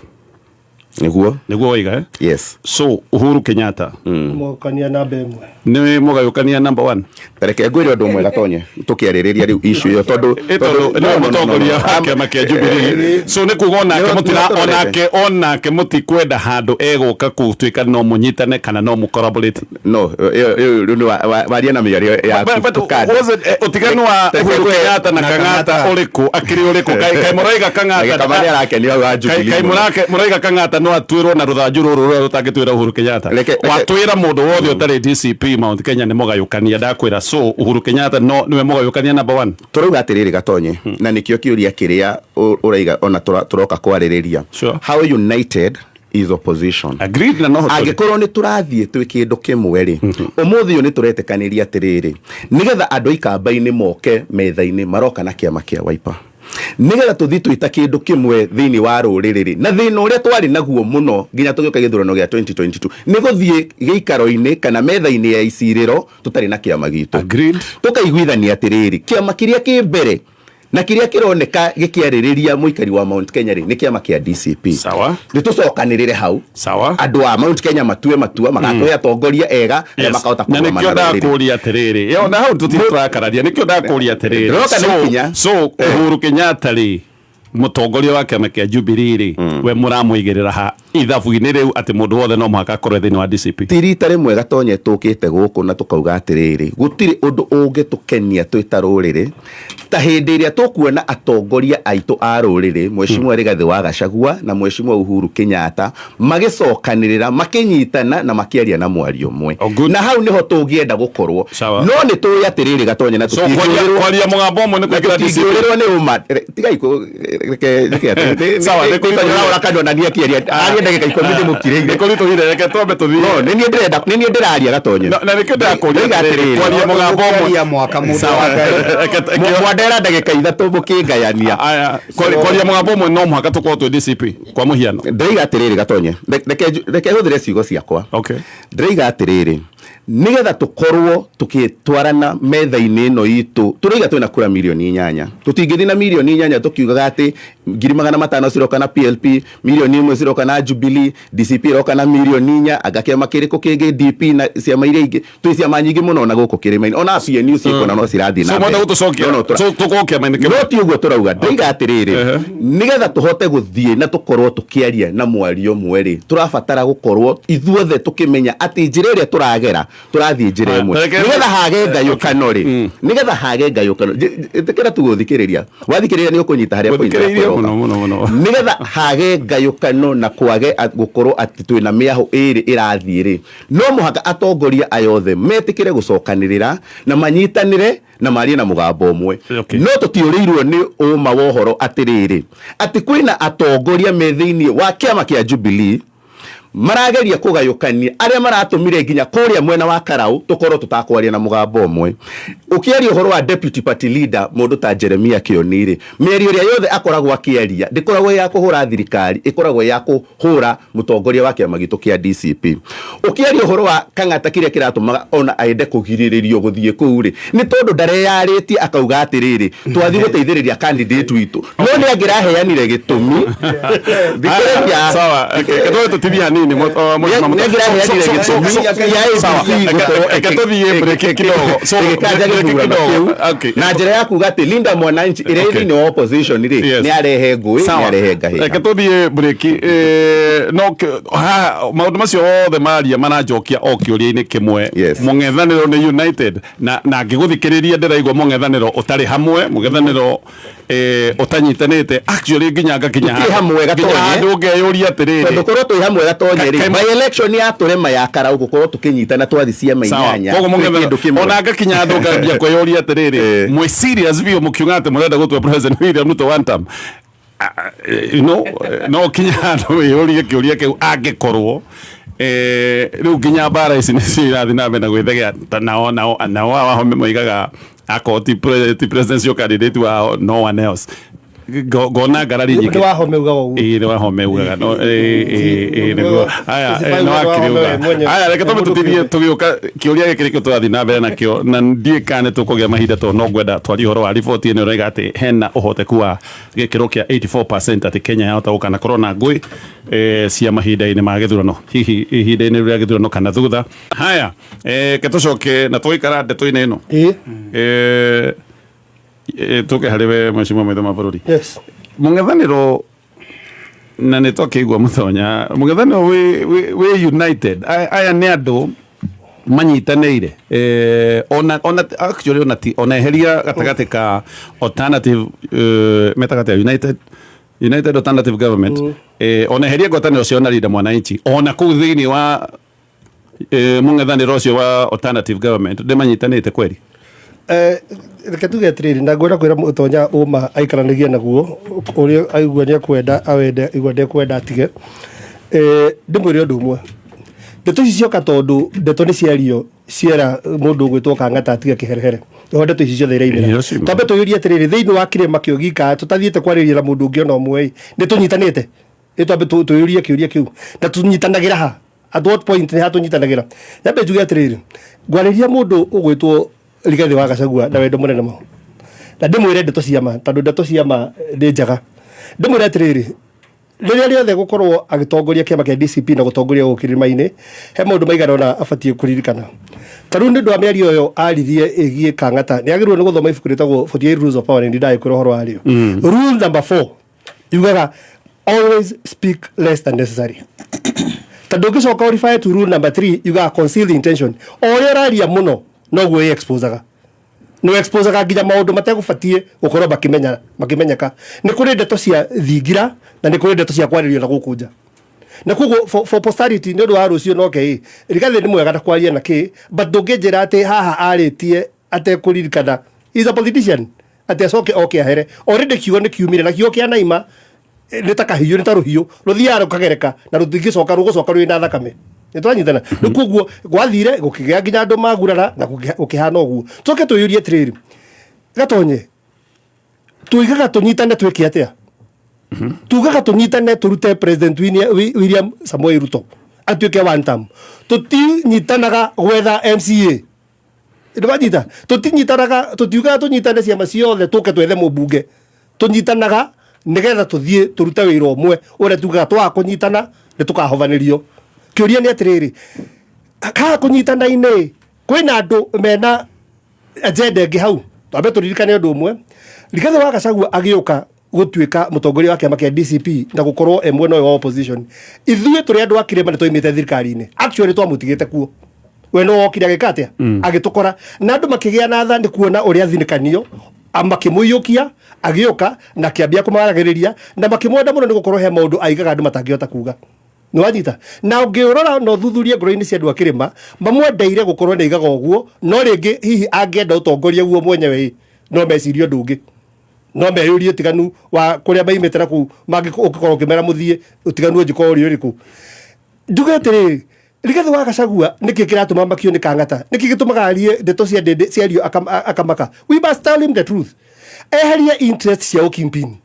Nĩguo. Nĩguo waiga, eh? Yes. So Uhuru Kenyatta Mũgayũkania namba ĩmwe. Nĩ mũgayũkania number one. Tareke ngwĩre ũndũ ũmwe, Gatonye, tũkĩarĩrĩria rĩu issue ĩyo, tondũ Tondũ nĩwe mũtongoria wa kĩama kĩa Jubilee, so nĩ kuga onake mũtira onake mũtikwenda handũ egũka gũtuĩka no mũnyitane kana no mũ collaborate. No, ĩyo rĩu nĩ waria na mĩario yaku. But tũkande. Was it, ũtiganu wa Reke Uhuru Kenyatta na na Kang'ata Kang'ata. ũrĩkũ, akĩrĩ ũrĩkũ? Kaĩ mũraiga Kang'ata Kama nĩ arakenio hau wa Jubilee kaĩ mũno. mũraiga Kang'ata no atuĩrwo na rũthanju rũrũ rũrĩa rũtangĩtuĩra Uhuru Kenyatta? Watwĩra mũndũ wothe ũtarĩ DCP Mount Kenya nĩ mũgayũkania, ndakwĩra. So Uhuru Kenyatta no nĩwe mũgayũkania number one? Tũrauga atĩrĩrĩ, Gatonye, na nĩkĩo kĩũria kĩrĩa ũraiga ona tũroka kwarĩrĩria. How united is opposition? Agreed, na no tũrĩ. Angĩkorwo nĩ tũrathiĩ twĩ kĩndũ kĩmwe rĩ, ũmũthĩ ũyũ nĩ tũretĩkanĩria atĩrĩrĩ, nĩgetha andũ a ikamba-inĩ moke metha-inĩ, maroka na kĩama kĩa Wiper, nĩgetha tũthiĩ twĩta kĩndũ kĩmwe thĩinĩ wa rũrĩrĩ rĩ. Na thĩna ũrĩa twarĩ naguo mũno nginya tũgĩũka gĩthurano gĩa 2022 nĩ gũthiĩ gĩikaro-inĩ kana metha-inĩ ya icirĩro tũtarĩ na kĩama gitũ. Agreed. Tũkaiguithania atĩrĩrĩ, kĩama kĩrĩa kĩ mbere na kĩrĩa kĩroneka gĩkĩarĩrĩria mũikari wa Mount Kenya rĩ, nĩ kĩama kĩa DCP. Nĩ tũcokanĩrĩre hau. Andũ a Mount Kenya matue matua, magatũhe atongoria ega arĩa makahota Na kũrũgama nĩkĩo na rũrĩrĩ. ndakũria atĩrĩrĩ, ĩyo na hau tũtirĩ tũrakararia, nĩkĩo ndakũria atĩrĩrĩ. Ndĩroka na ikinya. So Uhuru Kenyatta rĩ, mũtongoria wa kĩama kĩa Jubilee rĩ, we mũramũigĩrĩra ha ithabu-inĩ rĩu atĩ mũndũ wothe no mũhaka akorwo thĩinĩ wa DCP? Ti rita rĩmwe, Gatonye, tũkĩte gũkũ na tũkauga atĩrĩrĩ, gũtirĩ ũndũ ũngĩtũkenia twĩ ta rũrĩrĩ ta hĩndĩ ĩrĩa tũkuona atongoria aitũ a rũrĩrĩ, Mheshimiwa Rigathĩ wa Gachagua na Mheshimiwa Uhuru Kenyatta, magĩcokanĩrĩra, makĩnyitana na makĩaria na mwario ũmwe. Oh, good. Na hau nĩho tũngĩenda gũkorwo. No nĩ tũĩ atĩrĩrĩ, Gatonye, na So kwaria mũgambo ũmwe nĩ kũingĩra DCP. Tũtingĩũrĩrwo nĩ ũma. Tigai reke atĩ Sawa, nĩ kũritũhire. ũra kanua na niĩ akĩaria arie ndagĩka 10 ndĩmũkirĩire. Nĩ kũritũhire, reke twambe tũthiĩ. No nĩ niĩ ndĩrenda, nĩ niĩ ndĩraria, Gatonye. Na nĩkĩo ndĩrakũria Ndĩroiga atĩrĩrĩ, atĩrĩrĩ, kwaria mũgambo ũmwe. Kwaria mwaka mũndũ Sawa, wa Ngai. Mwandera ndagĩka 3 mũkĩngayania. Aya, kwaria mũgambo ũmwe no mũhaka tũkorwo twĩ DCP kwa mũhiano? Ndĩroiga atĩrĩrĩ, Gatonye, reke hũthĩre ciugo ciakwa. Ndĩroiga atĩrĩrĩ, nĩgetha tũkorwo tũgĩtwarana metha-inĩ ĩno itũ, tũroiga twĩna kura mirioni 8. Tũtingĩthiĩ na mirioni 8 tũkiugaga atĩ 500,000 ciroka na PLP, mirioni 1 ciroka na Jubilee, DCP ĩroka na mirioni 4, anga kĩama kĩrĩkũ kĩngĩ, DP na ciama iria ingĩ. Twĩ ciama nyingĩ mũno na gũkũ kĩrĩma-inĩ, ona PNU ciĩkuo na no cirathiĩ So na mwenda mbere. gũtũcokia No, no, so tũkorwo kĩama-inĩ no kĩmwe? Ti ũguo tũrauga. Ndĩiga atĩrĩrĩ, nĩgetha tũhote gũthiĩ na tũkorwo tũkĩaria na mwario ũmwe rĩ, tũrabatara gũkorwo ithuothe tũkĩmenya atĩ njĩra ĩrĩa tũragera, tũrathiĩ njĩra ĩmwe. Nĩgetha hage ngayũkano rĩ, nĩgetha hage ngayũkano, ĩtĩkĩra tu gũthikĩrĩria, wathikĩrĩria nĩ ũkũnyita harĩa point Gũthikĩrĩirie yakwa ĩroka. mũno, mũno, mũno. Nĩgetha hage ngayũkano na kwage gũkorwo atĩ twĩna mĩahũ ĩrĩ ĩrathiĩ rĩ, no mũhaka atongoria aya othe metĩkĩre gũcokanĩrĩra na manyitanĩre na marie na mũgambo ũmwe. No tũtiũrĩirwo nĩ ũma wa ũhoro atĩrĩrĩ, atĩ kwĩna atongoria me thĩinĩ wa kĩama kĩa Jubilee marageria kũgayũkania, arĩa maratũmire nginya kũrĩa mwena wa Karau tũkorwo tũtakwaria na mũgambo ũmwe. Ũkĩaria ũhoro wa deputy party leader, mũndũ ta Jeremia Kĩoni rĩ, mĩario ĩrĩa yothe akoragwo akĩaria ndĩkoragwo ĩ ya kũhũra thirikari, ĩkoragwo ĩ ya kũhũra mũtongoria wa kĩama gitũ kĩa DCP. Ũkĩaria ũhoro wa Kang'ata, kĩrĩa kĩratũmaga ona ende kũgirĩrĩrio gũthiĩ kũu rĩ, nĩ tondũ ndareyarĩtie akauga atĩrĩrĩ, twathiĩ gũteithĩrĩria candidate witũ, no nĩ angĩraheanire gĩtũmi. Thikĩrĩria. Sawa, reke tũtithie hanini Nĩ angĩraheanire gĩtũmi kĩa ABC gũkorwo Reke tũthiĩ break kidogo. So, ĩgĩkanja break gĩthurano kidogo. kĩu na njĩra ya kuga atĩ Linda Mwananchi ĩrĩa ĩ thĩinĩ wa opposition rĩ, nĩ arehe ngũĩ, nĩ arehe ngahĩha. Reke tũthiĩ break. No maũndũ macio othe maria maranjokia o kĩũria-inĩ kĩmwe. Mũng'ethanĩro nĩ united? Na ngĩgũthikĩrĩria ndĩraigua mũng'ethanĩro ũtarĩ hamwe, mũng'ethanĩro ũtanyitanĩte actually, nginya ngakinya Tũtirĩ hamwe, nginya Gatonye. handũ ngeyũria atĩrĩrĩ, Tondũ korwo twĩ hamwe, Gatonye rĩ, by election ya tũrema ya Karau gũkorwo tũkĩnyitana twathi ciama Sawa. 8 Koguo twĩ mũng'ethanĩro kĩndũ kĩmwe. Ona ngakinya handũ ngambia kwĩyũria atĩrĩrĩ, mwĩ serious biũ mũkiuga atĩ mũrenda gũtua President William Ruto one term? No kinya handũ wĩyũrie kĩũria kĩu, angĩkorwo rĩu nginya mbara ici nĩcio irathiĩ na mbere na gwĩthegea. Nao nao Wahome moigaga akorwo ti presidential candidate wao, no one else. Ngona ngarari nyingĩ. Nĩ Wahome ugaga ũguo. Ĩĩ, nĩ Wahome ugaga no ĩĩ, ĩĩ, ĩĩ, nĩguo. Aya, Ti nĩ Wahome wakiri we uga. mwenyewe. Aya, reke twambe Mũndũ tũtithie kĩũmbe. tũgĩũka kĩũria gĩkĩ nĩkĩo tũrathiĩ na mbere nakĩo, na ndiĩ kana nĩ tũkũgĩa mahinda tondũ no ngwenda twarie ũhoro wa riboti ĩno ĩroiga atĩ hena ũhoteku wa gĩkĩro kĩa 84% atĩ Kenya yahota gũkanakorwo na ngũĩ cia mahinda-inĩ ma gĩthurano, hihi ihinda-inĩ rĩu rĩa gĩthurano kana thutha. Haya, reke tũcoke na tũgĩikara ndeto-inĩ ĩno. Tũke harĩ we, mheshimiwa maitho ma bũrũri. Yes. Mũng'ethanĩro, na nĩ twakĩigua mũtonya mũng'ethanĩro wĩ united. Aya nĩ andũ manyitanĩire, ona actually ona ti ona eheria gatagatĩ ka alternative, metaga atĩa, United Alternative Government, ona eheria ngwatanĩro cio na Linda Mwananchi, ona kũu thĩinĩ wa mũng'ethanĩro ũcio wa alternative government nĩ manyitanĩte kweri? Reke tuge atĩrĩrĩ, na ngwenda kwĩra mũtonya ũma aikaranagia naguo ũrĩa aigua nĩ ekwenda awende, aigua ndekwenda atige. Ndĩmwĩre ũndũ ũmwe, ndeto ici cioka tondũ ndeto nĩ ciario ciera mũndũ ũgwĩtwo Kang'ata atige kĩherehere, nĩho ndeto ici ciothe iraimĩra. Irio ciuma. Twambe tũyũrie atĩrĩrĩ, thĩinĩ wa kĩrĩma kĩo gika tũtathiĩte kwarĩria na mũndũ ũngĩ ona ũmwe ĩ, nĩ tũnyitanĩte? Ĩ twambe tũyũrie kĩũria kĩu, na tũnyitanagĩra ha? At what point nĩ ha tũnyitanagĩra? Nyambe njuge atĩrĩrĩ, ngwarĩria mũndũ ũgwĩtwo Rigathĩ wa Gachagua na wendo mũnene mũno, na ndĩmwĩre ndeto cia ma, tondũ ndeto cia ma nĩ njega. Ndĩmwĩre atĩrĩrĩ, rĩrĩa rĩothe gũkorwo agĩtongoria kĩama kĩa DCP na gũtongoria gũkũ kĩrĩma-inĩ, he maũndũ maigana ũna abatiĩ kũririkana. Ta rĩu nĩ ũndũ wa mĩario ĩyo aririe ĩgiĩ Kang'ata, nĩ agĩrĩirwo nĩ gũthoma ibuku rĩtagwo 48 Rules of Power, na nĩ ndagĩkwĩra ũhoro warĩo. Rule number 4 yugaga, "Always speak less than necessary." Tondũ ũngĩcoka ũrefer to rule number 3, yugaga, "Conceal the intention." O ũrĩa ũraria mũno, noguo ĩ-exposaga, nĩ exposaga nginya maũndũ mategũbatiĩ gũkorwo makĩmenya makĩmenyeka. Nĩ kũrĩ ndeto cia thingira na nĩ kũrĩ ndeto cia kwarĩrio na gũkũ nja, na koguo for posterity, nĩ ũndũ wa rũciũ noke ĩ Rigathĩ nĩ mwega na kwaria na kĩ, but ndũngĩnjĩra atĩ haha arĩtie atekũririkana he is a politician, atĩ acoke oke ahere. Already kiugo nĩ kiumire, na kiugo kĩa naima nĩ ta kahiũ, nĩ ta rũhiũ rũthiaga rũkagereka na rũtingĩcoka, rũgũcoka rwĩ na thakame. Nĩ twanyitana? Rĩu koguo gwathire gũkĩgĩa nginya andũ magurara na gũkĩhana ũguo. Tũke twĩyũrie atĩrĩrĩ, Gatonye, tuigaga tũnyitane twĩke atĩa? Tugaga tũnyitane tũrute President William Samoei Ruto atuĩke one term. Tũtinyitanaga gwetha MCA. Nĩwanyita? Tũtinyitanaga, tũtiugaga tũnyitane ciama ciothe tũke twethe mũmbunge. Tũnyitanaga nĩgetha tũthiĩ tũrute wĩra ũmwe ũrĩa tugaga twaga kũnyitana nĩ tũkahovanĩrio. Kĩũria nĩ atĩrĩrĩ, haha kũnyitana-inĩ kwĩna andũ mena agenda ĩngĩ hau? Twambe tũririkane ũndũ ũmwe, Rigathĩ wa Gachagua agĩũka gũtuĩka mũtongoria wa kĩama kĩa DCP na gũkorwo e mwena ũyũ wa opposition, ithuĩ tũrĩ andũ a kĩrĩma nĩ twaimĩte thirikari-inĩ. Actually twamũtigĩte kuo, we no wokire agĩka atĩa? Agĩtũkora na andũ makĩgĩa na tha nĩ kuona ũrĩa thinĩkanio, makĩmũiyũkia agĩũka na akĩambia kũmaragĩrĩria na makĩmwenda mũno nĩ gũkorwo he maũndũ aigaga andũ matangĩhota kuga. Nĩwanyita? Na ũngĩrora na ũthuthurie ngoro-inĩ cia andũ a kĩrĩma, mamwendeire gũkorwo nĩ aigaga ũguo, no rĩngĩ hihi angĩenda ũtongoria guo mwenyewe ĩ, no mecirie ũndũ ũngĩ, no meyũrie ũtiganu wa kũrĩa maimĩte na kũu ũngĩkorwo ũkĩmera mũthiĩ, ũtiganu ũngĩkorwo ũrĩ ũrĩkũ. Njuge atĩrĩrĩ, Rigathĩ wa Gachagua, nĩkĩ kĩratũma makio nĩ Kang'ata? Nĩkĩ gĩtũmaga arie ndeto cia ndĩndĩ ciario akamaka? We must tell him the truth. Eherie interest cia ũkimpini,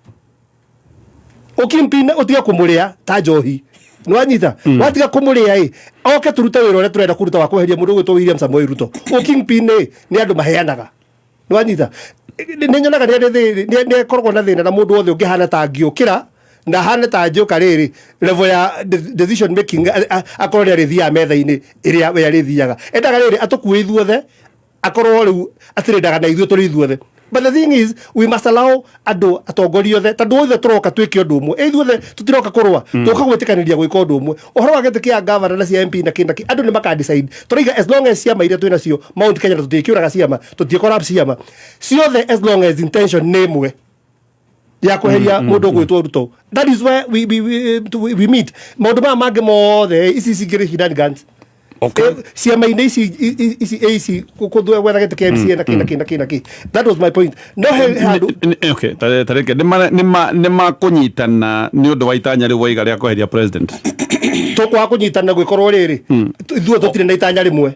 ũkimpini ũtige kũmũrĩa ta njohi. Nĩwanyita? Watiga kũmũrĩa ĩ, oke tũrute wĩra ũrĩa tũrenda kũruta wa kweheria mũndũ ũgwĩtwo William Samoei Ruto. Ũkimpini ĩ, nĩ andũ maheanaga. Nĩwanyita? Nĩ nyonaga nĩ akoragwo na thĩna na mũndũ wothe ũngĩhana ta angĩũkĩra na hane ta njoka rĩrĩ level ya decision making, akorwo nĩ arĩthiaga metha-inĩ ĩrĩa we arĩthiaga, endaga rĩrĩ atũkue ithuothe, akorwo rĩu atĩrĩndaga na ithuĩ tũrĩ ithuothe. But the thing is, we must allow andũ atongoria othe, tondũ othe tũroka twĩke ũndũ ũmwe. Ĩ ithuothe tũtiroka kũrũa, tũka gwĩtĩkanĩria gwĩka ũndũ ũmwe. Ũhoro wa gĩtĩ kĩa gavana na cia MP na kĩ na kĩ, andũ nĩ maka decide. Tũraiga as long as ciama iria twĩ nacio Mount Kenya, na tũtiĩkĩũraga ciama, tũtiĩ ciama ciothe, as long as intention nĩ ĩmwe ya kweheria mũndũ ũgwĩtwo Ruto, that is where we meet. Maũndũ maya mangĩ mothe, ici cingĩ shenanigans. Ciama-inĩ ici ici gwetha gĩtĩ kĩa MCA na kĩ na kĩ na kĩ na kĩ. That was my point. No he handũ Okay, tareke nĩ makũnyitana nĩ ũndũ wa itanya rĩu waiga rĩa kweheria president? Tũkwaga kũnyitana gwĩkorwo rĩrĩ ithuĩ tũtirĩ na itanya rĩmwe.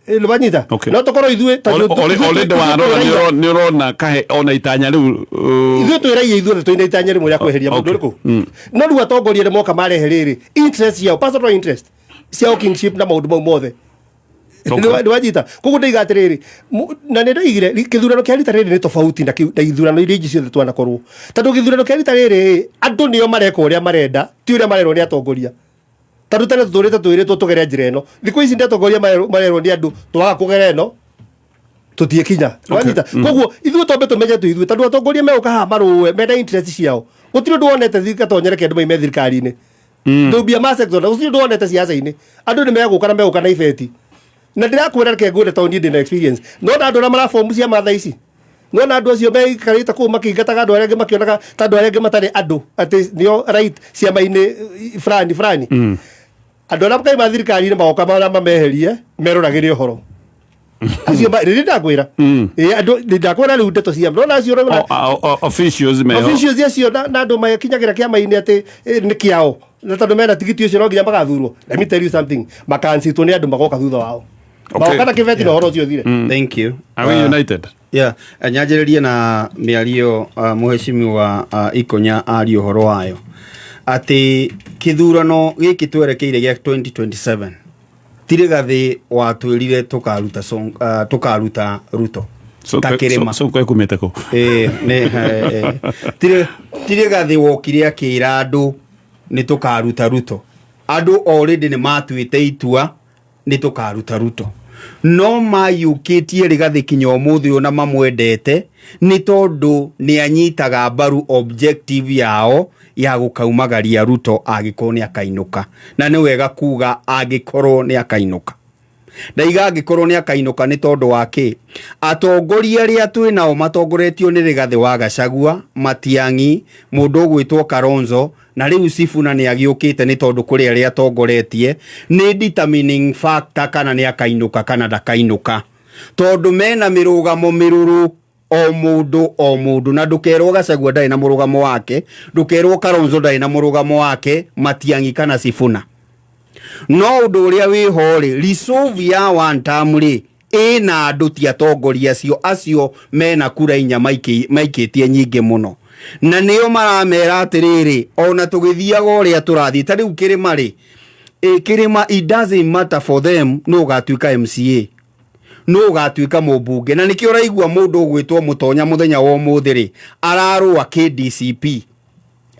Nĩwanyita? Okay. No tũkorwo ithuĩ ta Already warora nĩ ũrona kahe ona itanya rĩu ithuĩ twĩraia ithuothe twĩna itanya rĩmwe rĩa kweheria mũndũ ũrĩkũ. No rĩu atongoria nĩ moka marehe rĩrĩ interest ciao, personal interest ciao, kingship na maũndũ mau mothe. Nĩwanyita? Koguo ndaiga atĩrĩrĩ, na nĩ ndaigire kĩthurano kĩa rita rĩrĩ nĩ tofauti na na ithurano iria ingĩ ciothe twanakorwo, tondũ gĩthurano kĩa rita rĩrĩ andũ nĩo mareka ũrĩa marenda, ti ũrĩa marerwo nĩ atongoria. Tondũ tene tũtũrĩte twĩrĩtwo tũgere njĩra ĩno, thikũ ici nĩ atongoria marerwo nĩ andũ twaga kũgera ĩno tũtiĩkinya. Wanyita? Koguo ithuĩ twambe tũmenye twĩ ithuĩ, tondũ atongoria megũka haha marũe mena interest ciao. Gũtirĩ ũndũ wonete gatonyere kendũ maime thirikari-inĩ. There will be a mass exodus. Gũtirĩ ũndũ wonete ciaca-inĩ andũ nĩ megũka na megũka na ibeti. Na ndĩrakwĩra, reke ngwĩre, tondũ niĩ ndĩna experience. No na andũ arĩa marabomu ciama thaa ici, nona andũ acio meikarĩte kũu makĩingataga andũ arĩa angĩ, makĩonaga ta andũ arĩa angĩ matarĩ andũ, atĩ nĩo right ciama-inĩ fulani fulani. Andũ arĩa kaima thirikari-inĩ magoka marĩa mameherie meroragĩre ũhoro acio rĩrĩ ndakwĩra. Ĩ, andũ ndakwĩra rĩu ndeto cia nona acio ũraona. Officials meho. Officials acio na andũ makinyagĩra kĩama-inĩ atĩ nĩ kĩao, na tondũ mena tigiti ũcio no nginya magathurwo. Let me tell you something, makancitwo nĩ andũ magoka thutha wao. Magoka na kĩbeti na ũhoro ũcio ũthire. Thank you. Are we united? Yeah, nyanjĩrĩrie na mĩario mũhecimiwa Ikonya aria ũhoro wayo atĩ kĩthurano gĩkĩ twerekeire gĩa 2027 ti Rigathĩ watwĩrire tũkaruta tũkaruta Ruto ta kĩrĩma. Sonko ekumĩte kũ? Nĩ ti Rigathĩ wokire akĩra andũ nĩ tũkaruta Ruto. Andũ already nĩ matuĩte itua nĩ tũkaruta Ruto, no mayũkĩtie Rigathĩ kinya ũmũthĩ ũyũ na mamwendete nĩ tondũ nĩ anyitaga mbaru objective yao ya gũkaumagaria Ruto angĩkorwo nĩ akainũka. Na nĩ wega kuga angĩkorwo nĩ akainũka. Ndaiga angĩkorwo nĩ akainũka nĩ tondũ wa kĩ? Atongoria arĩa twĩ nao matongoretio nĩ Rigathĩ wa Gachagua, Matiang'i, mũndũ ũgwĩtwo Kalonzo, na rĩu Sifuna nĩ agĩũkĩte nĩ tondũ kũrĩ arĩa atongoretie, nĩ determining factor kana nĩ akainũka kana ndakainũka, tondũ mena mĩrũgamo mĩrũrũ o mũndũ o mũndũ. Na ndũkerwo Gachagua ndarĩ na mũrũgamo wake, ndũkerwo Kalonzo ndarĩ na mũrũgamo wake, Matiang'i kana Sifuna. No ũndũ ũrĩa wĩho rĩ, resolve ya one term rĩ, ĩna andũ ti atongoria acio acio mena kura inya maikĩtie nyingĩ mũno, na nĩo maramera atĩrĩrĩ, ona tũgĩthiaga ũrĩa tũrathiĩ ta rĩu kĩrĩma rĩ, kĩrĩma, it doesn't matter for them no ũgatuĩka MCA, no ũgatuĩka mũmbunge. Na nĩkĩo ũraigua mũndũ ũgwĩtwo Mũtonya mũthenya wa ũmũthĩ rĩ ararũa KDCP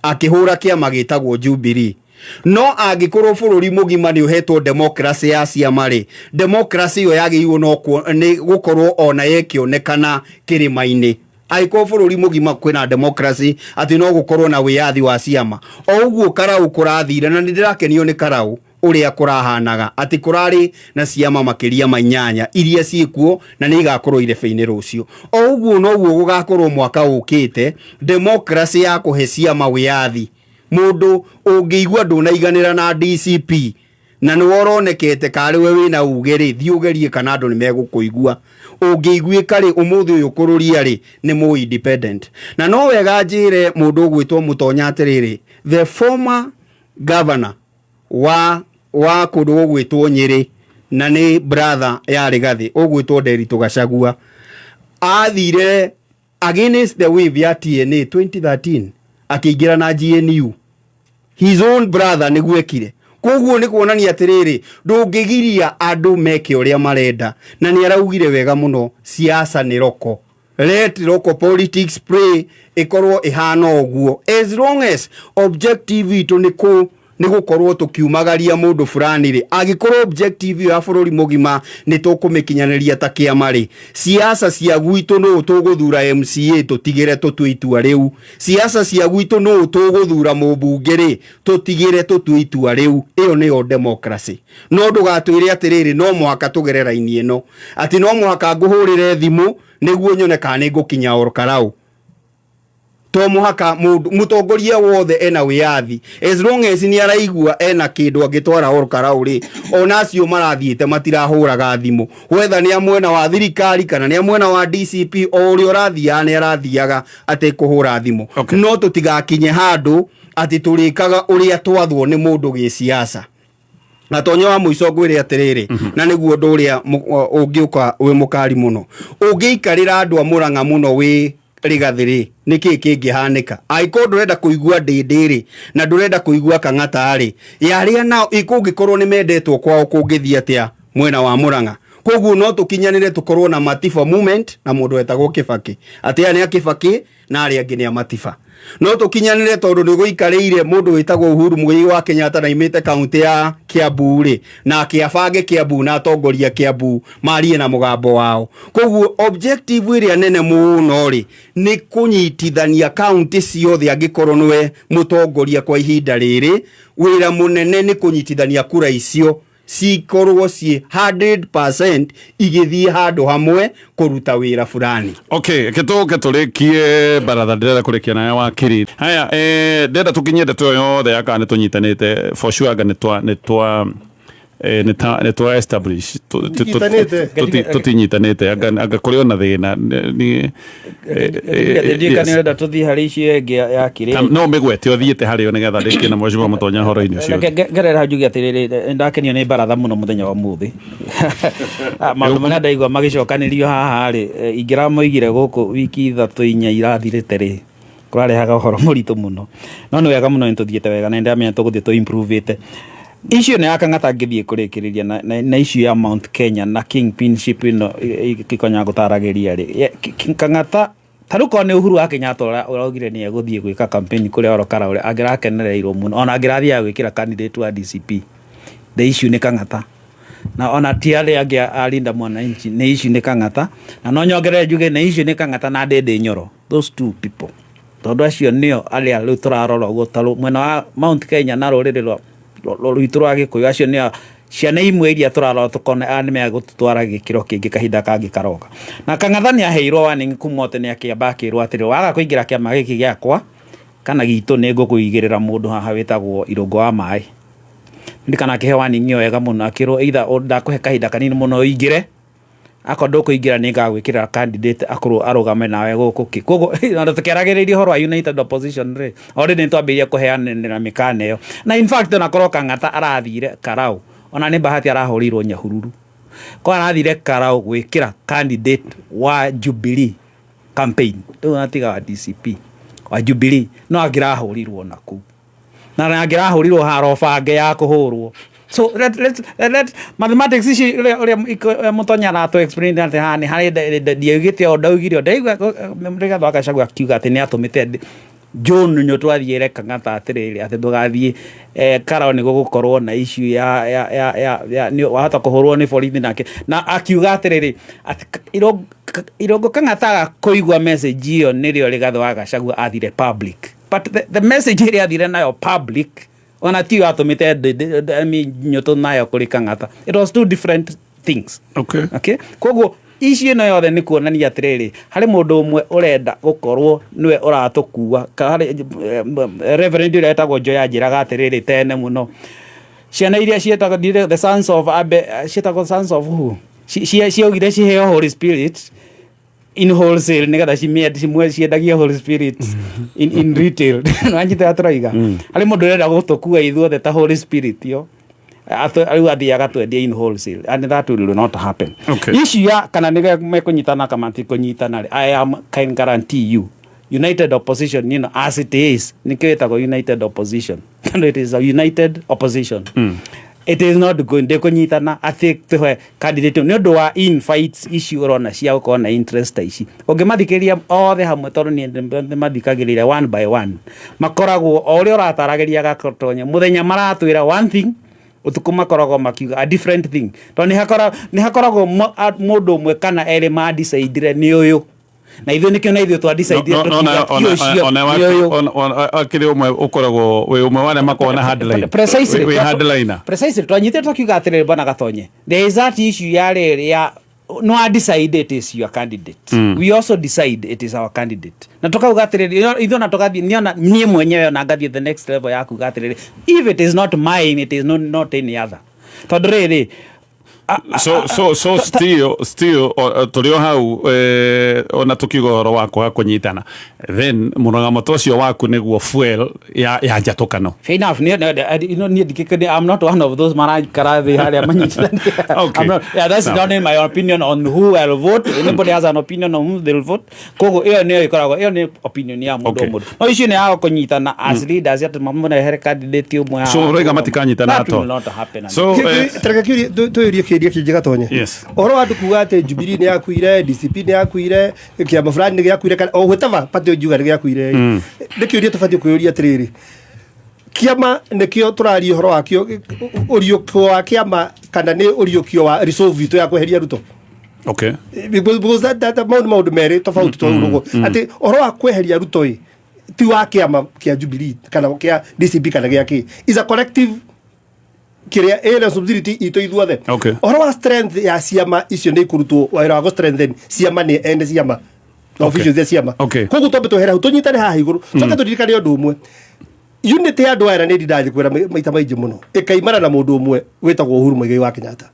akĩhũra kĩama gĩtagwo Jubilee. No angĩkorwo bũrũri mũgima nĩ ũhetwo democracy ya ciama rĩ, democracy ĩyo yagĩrĩirwo no nĩ gũkorwo ona ĩkĩonekana kĩrĩma-inĩ. Angĩkorwo bũrũri mũgima kwĩna democracy atĩ no gũkorwo na wĩyathi wa ciama o ũguo Karau kũrathire, na nĩ ndĩrakenio nĩ Karau ũrĩa kũrahanaga atĩ kũrarĩ na ciama makĩria ma inyanya iria ciĩkuo na nĩ igakorwo irebe-inĩ rũciũ. O ũguo noguo gũgakorwo mwaka ũkĩte, democracy ya kũhe ciama wĩyathi. Mũndũ ũngĩigua ndũnaiganĩra na DCP na nĩwe ũronekete karĩ we wĩna uge rĩ, thiĩ ũgerie kana andũ nĩ megũkũigua. Ũngĩiguĩka rĩ, ũmũthĩ ũyũ kũrũria rĩ nĩ mũ independent. Na no wega njĩre mũndũ ũgwĩtwo Mũtonya atĩrĩrĩ, the former governor wa kũndũ gũgwĩtwo Nyĩrĩ na nĩ brother ya Rigathĩ ũgwĩtwo Nderitu Gachagua athire against the wave ya TNA 2013 akĩingĩra na GNU, his own brother nĩguo ekire. Koguo nĩ kuonania atĩrĩrĩ, ndũngĩgiria andũ meke ũrĩa marenda. Na nĩ araugire wega mũno, siasa nĩ roko, let local politics play, ĩkorwo ĩhana ũguo as long as objective itũ nĩ kũ nĩ gũkorwo tũkiumagaria mũndũ fulani rĩ. Angĩkorwo objective ĩyo ya bũrũri mũgima nĩ tũkũmĩkinyanĩria ta kĩama rĩ, siasa cia gwitũ nũ tũgũthura MCA tũtigĩre tũtue itua rĩu, siasa cia gwitũ nũ tũgũthura mũmbunge rĩ, tũtigĩre tũtue itua rĩu. Ĩyo nĩyo democracy. No ndũgatwĩre atĩrĩrĩ, no mũhaka tũgere raini ĩno, atĩ no mũhaka ngũhũrĩre thimũ nĩguo nyone kana nĩ ngũkinya Ol Kalou. To mũhaka mũndũ mũtongoria wothe ena wĩyathi as long as nĩ araigua ena kĩndũ angĩtwara Ol Kalou rĩ. Ona acio marathiĩte matirahũraga thimũ, whether nĩ a mwena wa thirikari kana nĩ a mwena wa DCP, o ũrĩa ũrathiaga nĩ arathiaga atekũhũra thimũ. No tũtigakinye handũ atĩ tũrĩkaga ũrĩa twathwo nĩ mũndũ gĩsiasa. Gatonye wa mũico ngwĩre atĩrĩrĩ, na nĩguo ũndũ ũrĩa ũngĩũka wĩ mũkari mũno, ũngĩikarĩra andũ a Mũrang'a mũno wĩ Rigathĩ rĩ, nĩkĩ kĩngĩhanĩka? Angĩkorwo ndũrenda kũigua Ndĩndĩ rĩ, na ndũrenda kũigua Kang'ata rĩ, ya arĩa nao kũngĩkorwo nĩ mendetwo kwao kũngĩthiĩ atĩa mwena wa Mũrang'a? Koguo no tũkinyanĩre tũkorwo na Matiba movement na mũndũ wetagwo Kĩbakĩ, atĩ aya nĩ a Kĩbakĩ na arĩa angĩ nĩ a Matiba. No tũkinyanĩre tondũ nĩ gũikarĩire mũndũ wĩtagwo Uhuru Muigai wa Kenyatta na imĩte kaunti ya Kiambu rĩ, na akĩabange Kiambu na atongoria Kiambu marie na mũgambo wao. Koguo objective ĩrĩa nene mũno rĩ, nĩ kũnyitithania kaunti ciothe. Angĩkorwo nĩwe mũtongoria kwa ihinda rĩrĩ, wĩra mũnene nĩ kũnyitithania kura icio cikorwo ciĩ 100% igĩthiĩ handũ hamwe kũruta wĩra fulani. Okay, reke tũke tũrĩkie baratha. Ndĩrenda kũrĩkia nayo wakiri haya, ndĩrenda tũkinyie ndeto ĩyo yothe ya kana nĩ tũnyitanĩte. For sure anga nĩ twa establish Tũtinyitanĩte. Tũtinyitanĩte, anga kũrĩ ona thĩna Ndiĩ kana ũrenda tũthiĩ harĩ icio ĩngĩ ya kĩrĩa. No mĩgwete ũthiĩte harĩ yo nĩgetha ndĩkie na mheshimiwa Mũtonya ũhoro-inĩ ũcio. Reke ngerere hau njuge atĩrĩrĩ, nĩndakenio nĩ baratha mũno mũthenya wa ũmũthĩ. Maũndũ marĩa ndaigua magĩcokanĩrio haha rĩ, ingĩramoigire gũkũ wiki 3 4 irathirĩte rĩ, kũrarehaga ũhoro mũritũ mũno, no nĩ wega mũno, nĩ tũthiĩte wega na nĩndĩramenya tũgũthiĩ tũ improve-ĩte. Issue ĩno ya Kang'ata ngĩthiĩ kũrĩkĩrĩria na issue ya Mount Kenya na kingpinship ĩno Gĩkonya gũtaragĩria rĩ, Kang'ata ta rĩu korwo nĩ Uhuru wa Kenyatta ũraugire nĩ egũthiĩ gwĩka campaign kũrĩa Oro Karaũre, angĩrakenereirwo mũno, ona angĩrathiaga gwĩkĩra candidate wa DCP. The issue nĩ Kang'ata na ona ti arĩa angĩ a Linda Mwananchi, nĩ issue nĩ Kang'ata, na no nyongerere njuge nĩ issue nĩ Kang'ata na Ndĩndĩ Nyoro, those two people, tondũ acio nĩo arĩa rĩu tũrarora ũguo ta mwena wa Mount Kenya na rũrĩrĩ rwitũ rwa Gĩkũyũ. Acio nĩo ciana imwe iria tũrarora tũkona aya nĩ megũtũtwara gĩkĩro kĩngĩ kahinda kangĩ karoka. Na Kang'atha nĩ aheirwo warning kuma o tene, akĩamba akĩrwo atĩrĩ, waga kũingĩra kĩama gĩkĩ gĩakwa kana gitũ, nĩ ngũkũigĩrĩra mũndũ haha wĩtagwo Irũngũ wa Maĩ. Ndirikana akĩheo warning ĩyo wega mũno, akĩrwo either ndakũhe kahinda kanini mũno ũingĩre, akorwo ndũkũingĩra nĩ ngagwĩkĩrĩra candidate akorwo arũgame nawe gũkũ kĩ. Koguo ona tũkĩaragĩrĩria ũhoro wa united opposition rĩ, already nĩ twambĩrĩria kũheanĩra mĩkana ĩyo. Na in fact ona korwo Kang'ata arathire Karau, ona nĩ bahati arahũrĩirwo Nyahururu, ko arathire Karau gwĩkĩra candidate wa Jubilee campaign, rĩu atiga wa DCP, wa Jubilee, no angĩrahũrirwo na kũu na angĩrahũrirwo haro bange ya kũhũrwo. So let mathematics ici ũrĩa Mũtonya aratũ explain atĩ haha nĩ harĩ ndiaugĩte o ndaugire o ndaigua Rigathĩ wa Gachagua akiuga atĩ nĩ atũmĩte John Nyũtũ athiĩre Kang'ata atĩrĩrĩ, atĩ ndũgathiĩ Karau nĩ gũgũkorwo na issue ya nĩ wahota kũhũrwo nĩ borithi nake, na akiuga atĩrĩrĩ atĩ Irũngũ Kang'ata aga kũigua message ĩyo nĩrĩo Rigathĩ wa Gachagua athire public, but the message ĩrĩa athire nayo public ona tiyo atũmĩte Nyũtũ nayo kũrĩ Kang'ata. It was two different things. Okay, koguo ici ĩno yothe nĩ kuonania atĩrĩrĩ, harĩ mũndũ ũmwe ũrenda gũkorwo nĩwe ũratũkua. Harĩ reverend ũrĩa wetagwo Njoya anjĩraga atĩrĩrĩ, tene mũno ciana iria ciĩtagwo the sons of Abe, ciĩtagwo sons of who, ciaugire ciheo Holy Spirit in wholesale nigetha ciendagie Holy Spirit in retail. Nĩwanyita tũraiga harĩ mũndũ ũrenda gũtũkua ithuothe ta Holy Spirit yo rĩu athiĩ agatwendia in wholesale, and that will not happen. Issue ya kana nĩ mekũnyitana kana matikũnyitana rĩ, I am can guarantee you united opposition, as it is, nĩkĩo ĩtagwo united opposition, tondũ it is a united opposition. It is not going, ndĩkũnyitana atĩ tũhe candidate nĩ ũndũ wa infights ici ũrona cia gũkorwo na interest ta ici. Ũngĩmathikĩrĩria othe hamwe, tondũ niĩ nĩmathikagĩrĩria one by one, makoragwo o ũrĩa ũrataragĩria Gatonya, mũthenya maratwĩra one thing, ũtukũ makoragwo makiuga a different thing, tondũ nĩ hakoragwo mũndũ ũmwe kana erĩ mandicaidire nĩ ũyũ, na ithuĩ nĩkĩo na ithuĩ twandicaidire tũkiuga ti ũcio, nĩ ũyũ. Akĩrĩ ũmwe ũkoragwo wĩ ũmwe wa arĩa makoragwo na hardline. Precisely. Wĩ hardliner. Precisely, twanyitire twakiuga atĩrĩrĩ, bwana Gatonye, there is that issue ya rĩrĩ ya no I decide it is your candidate, we also decide it is our candidate, na tukauga atĩrĩrĩ ithuĩ na tũgathiĩ niona niĩ mwenyewe ona ngathiĩ the next level ya kuga atĩrĩrĩ, if it is not mine, it is not any other, tondũ rĩrĩ So still tũrĩ o hau, ona tũkiuga ũhoro wa kwaga kũnyitana, then mũrũgamo ta ũcio waku nĩguo fuel ya njatũkano. Fair enough. Niĩ ndikĩkĩ, I'm not one of those maraikara thĩ harĩa manyitithania. I'm not, yeah, that's not in my opinion on who I'll vote. Anybody has an opinion on who they'll vote. Koguo ĩyo nĩyo ĩkoragwo ĩyo nĩ opinion ya mũndũ o mũndũ. No icio nĩ ya kũnyitana as leaders atĩ mamũrehere candidate ũmwe haha. So ũroiga matikanyitana That at all? will not happen. So Tareke tuyũrie kĩũria kĩngĩ, Gatonye. Yes. Ũhoro wa andũ kuga atĩ Jubilee nĩ yakuire, DCP nĩ yakuire, kĩama fulani nĩ gĩakuire, kana o whatever party ũngiuga nĩ gĩakuire, nĩ kĩũria tũbatiĩ kwĩyũria atĩrĩrĩ, kĩama nĩkĩo tũraria ũhoro wakĩo, ũriũkio wa kĩama, kana nĩ ũriũkio wa resolve itũ ya kweheria Ruto? Because that mau nĩ maũndũ merĩ tofauti tondũ atĩ ũhoro wa kweheria Ruto ĩ ti wa kĩama kĩa Jubilee kana kĩa DCP kana gĩa kĩ, is a collective kĩrĩa ĩ responsibility itũ ithuothe. Ũhoro wa strength ya ciama icio nĩ ikũrutwo wĩra wa gũ strengthen ciama nĩ ene ciama na officials cia ciama. Koguo twambe twehere hau, tũnyitane haha igũrũ, coke tũririkane ũndũ ũmwe, unity ya andũ aya, na nĩ ndindathiĩ kwĩra maita maingĩ mũno, ĩkaimana na mũndũ ũmwe wĩtagwo Uhuru Muigai wa Kenyatta,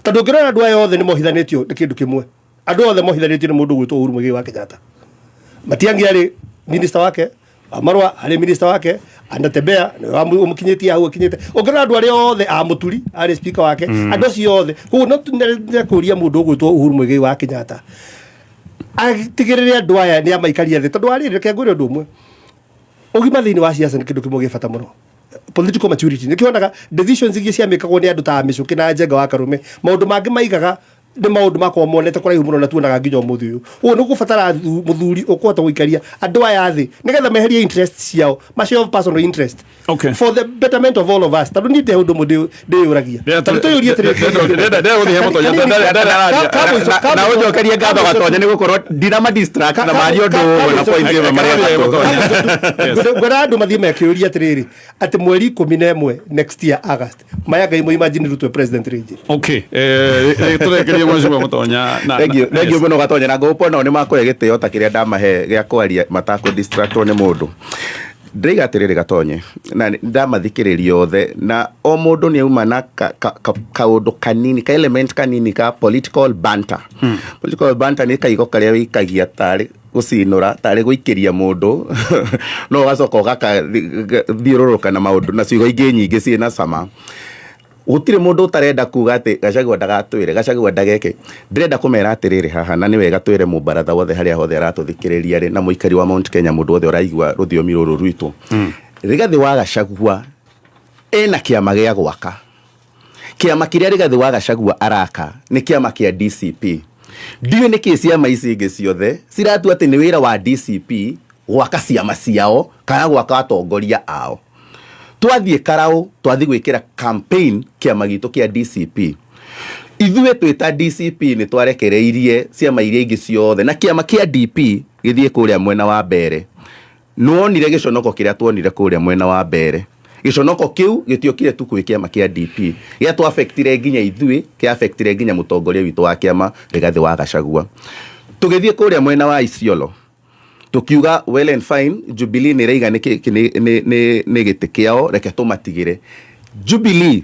tondũ ũngĩrora andũ aya othe nĩ mohithanĩtio nĩ kĩndũ kĩmwe. Andũ othe mohithanĩtio nĩ mũndũ ũgwĩtwo Uhuru Muigai wa Kenyatta. Matiang'i arĩ minister wake, Marũa arĩ minister wake, Anatembea nĩwe ũmũkinyĩtie hau akinyĩte. Ũngĩrora andũ arĩa othe a Mũturi arĩ speaker wake, andũ acio othe. Koguo no kũria mũndũ ũgwĩtwo Uhuru Muigai wa Kenyatta atigĩrĩre andũ aya nĩ amaikaria thĩ, tondũ warĩrĩ, reke ngwĩre ũndũ ũmwe, ũgima thĩinĩ wa ciaca nĩ kĩndũ kĩmwe gĩ bata mũno, political maturity. Nĩkĩo wonaga decisions iria ciamĩkagwo nĩ andũ ta Mĩcũkĩ na Njenga wa Karũme, maũndũ mangĩ maigaga nĩ maũndũ makorwo monete kũraihu mũno na tuonaga nginya ũmũthĩ ũyũ. Ũguo nĩ gũbatara mũthuri ũkũhota gũikaria andũ aya thĩ nĩgetha meherie interest ciao, macio personal interest, for the betterment of all of us, tondũ niĩ ndĩ ũndũ ũmwe ndĩyũragia. Tondũ tũyũrie atĩrĩrĩ. Ndĩrenda gũthiĩ he Mũtonya, na ũnjokerie ngatho, Gatonye, nĩ gũkorwo ndinama distract na maria ũndũ ũmwe na point ĩmwe marĩa matatũ. Ngwenda andũ mathiĩ mekĩũria atĩrĩrĩ, atĩ mweri 11 next year August, maya Ngai mo, imagine Ruto president rĩngĩ. Okay, tũrekerie mheshimiwa Mũtonya na Thank you, thank you mũno, Gatonya, na ngũpwo nao nĩ makũhe gĩtĩo ta kĩrĩa ndamahe gĩa kwaria matakũ distractwo nĩ mũndũ. Ndĩraiga atĩrĩrĩ, Gatonye, na ndamathikĩrĩria othe, na o mũndũ nĩ auma na kaũndũ kanini, ka element kanini ka political banter. Political banter nĩ kaigo karĩa wĩikagia tarĩ gũcinũra, tarĩ gũikĩria mũndũ, no ũgacoka ũgakathiũrũrũka na maũndũ na ciugo ingĩ nyingĩ ciĩna cama. Gũtirĩ mũndũ ũtarenda kuga atĩ Gachagua ndagatwĩre, Gachagua ndageke. Ndĩrenda kũmera atĩrĩrĩ haha, na nĩ wega twĩre mũbaratha wothe harĩa hothe aratũthikĩrĩria rĩ, na mũikari wa Mount Kenya, mũndũ wothe ũraigua rũthiomi rũrũ rwitũ, Rigathĩ wa Gachagua ena kĩama gĩa gwaka. Kĩama kĩrĩa Rigathĩ wa Gachagua araka nĩ kĩama kĩa DCP. Ndiũĩ nĩkĩ ciama ici ingĩ ciothe ciratua atĩ nĩ wĩra wa DCP gwaka ciama ciao kana gwaka atongoria ao. Twathiĩ Karau, twathiĩ gwĩkĩra campaign kĩama gitũ kĩa DCP. Ithuĩ twĩta DCP nĩ twarekereirie ciama iria ingĩ ciothe na kĩama kĩa DP gĩthiĩ kũrĩa mwena wa mbere. Nĩwonire gĩconoko kĩrĩa tuonire kũrĩa mwena wa mbere. Gĩconoko kĩu gĩtiokire tu kwĩ kĩama kĩa DP, gĩatũ affectire nginya ithuĩ, kĩa affectire nginya mũtongoria witũ wa kĩama Rigathĩ wa Gachagua. Tũgĩthiĩ kũrĩa mwena wa Isiolo, tukiuga well and fine, Jubilee nĩ ĩraiga nĩ gĩtĩ kĩao, reke tũmatigĩre. Jubilee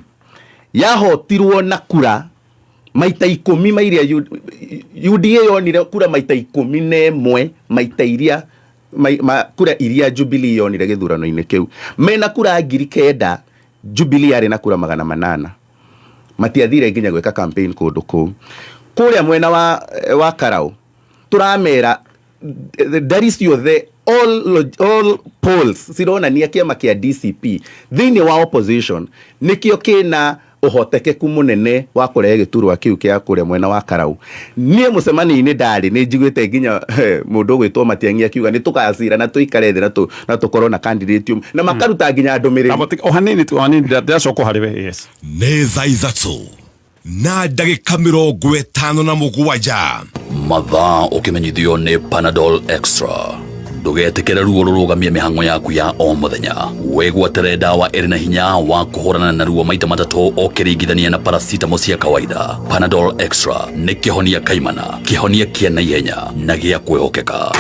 yahotirwo na kura maita 10 ma iria UDA yonire, kura maita 11 maita iria kura iria Jubilee yonire gĩthurano-inĩ kĩu. Mena kura 9,000, Jubilee yarĩ na kura 800. Matiathire nginya gwĩka campaign kũndũ kũu. Kũrĩa mwena wa Karau, tũramera ndari ciothe, all polls cironania kĩama kĩa DCP thĩinĩ wa opposition nĩkĩo kĩna ũhotekeku mũnene wa kũrehe gĩturwa kĩu kĩa kũrĩa mwena wa Karau. Niĩ mũcemanio-inĩ ndarĩ nĩ njiguĩte nginya mũndũ ũgwĩtwo Matiang'i akiuga nĩ tũgacira na tũikare thĩ na tũkorwo na candidate ũmwe, na makaruta nginya ndũmĩrĩri. O hanini tu, o hanini, ndĩracoka harĩ we, yes. Nĩ thaa 3:57. Mathaa ũkĩmenyithio nĩ Panadol Extra. Ndũgetĩkĩre ruo rũrũgamie mĩhang'o yaku ya o mũthenya. Wĩgwatĩre ndawa ĩrĩ na hinya wa kũhũrana na ruo maita matatũ ũkĩringithania na paracetamol cia kawaida. Panadol Extra nĩ kĩhonia kaimana, kĩhonia kĩa naihenya na gĩa kwĩhokeka.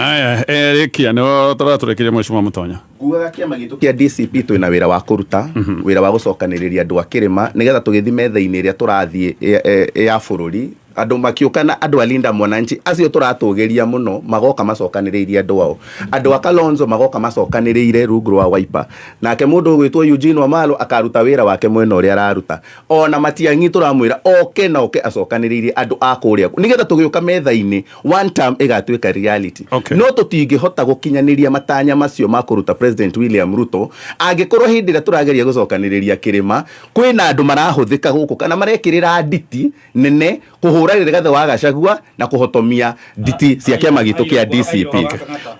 Aya, rĩkia nĩ tũratũrĩkĩria, Mheshimiwa Mũtonya. Ngugaga kĩama gitũ kĩa DCP twĩna wĩra wa kũruta, wĩra wa gũcokanĩrĩria andũ a kĩrĩma nĩgetha tũgĩthiĩ metha-inĩ ĩrĩa tũrathiĩ ya bũrũri, andũ makiũka na andũ a Linda Mwananchi acio tũratũgĩria mũno magoka macokanĩrĩirie andũ ao, andũ a Kalonzo magoka macokanĩrĩire rungu rwa Wiper, nake mũndũ ũgwĩtwo Eugene Wamalwa akaruta wĩra wake mwena ũrĩa araruta, ona Matiang'i tũramwĩra oke na oke acokanĩrĩirie andũ a kũrĩa nĩgetha tũgĩũka metha-inĩ one term ĩgatuĩka reality. No tũtingĩhota gũkinyanĩria matanya macio ma kũruta President William Ruto angĩkorwo hĩndĩ ĩrĩa tũrageria gũcokanĩrĩria kĩrĩma kwĩna andũ marahũthĩka gũkũ kana marekĩrĩra nditi nene kũhũra Rigathĩ wa Gachagua na kũhotomia nditi cia kĩama gitũ kĩa DCP.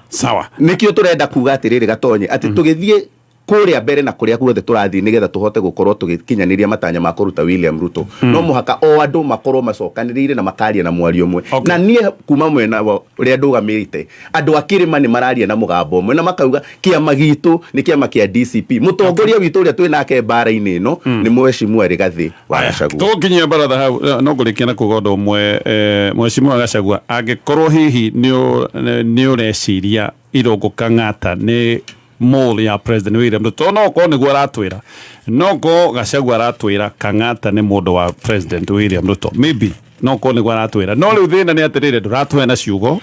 Sawa. Nĩkĩo tũrenda kuga atĩrĩrĩ, Gatonye, atĩ tũgĩthiĩ kũrĩa mbere na kũrĩa guothe tũrathiĩ nĩgetha tũhote gũkorwo tũgĩkinyanĩria matanya ma kũruta William Ruto, no mũhaka o andũ makorwo macokanĩrĩire na makaria na mwario ũmwe. Na niĩ kuma mwena wa ũrĩa ndũgamĩte, andũ a kĩrĩma nĩ mararia na mũgambo ũmwe na makauga kĩama gitũ nĩ kĩama kĩa DCP, mũtongoria witũ ũrĩa twĩ nake mbara-inĩ ĩno nĩ Mheshimiwa Rigathĩ wa Gachagua. Tũgũkinyia baratha hau, no ngũrĩkia na kuga ũndũ ũmwe, Mheshimiwa Gachagua, angĩkorwo hihi nĩ ũreciria Irũngũ Kang'ata nĩ mole ya President William Ruto, no korwo nĩguo aratwĩra, no korwo Gachagua aratwĩra Kang'ata nĩ mũndũ wa President William Ruto, maybe no korwo nĩguo aratwĩra, no rĩu thĩna nĩ atĩrĩrĩ, ndũratũhe na ciugo,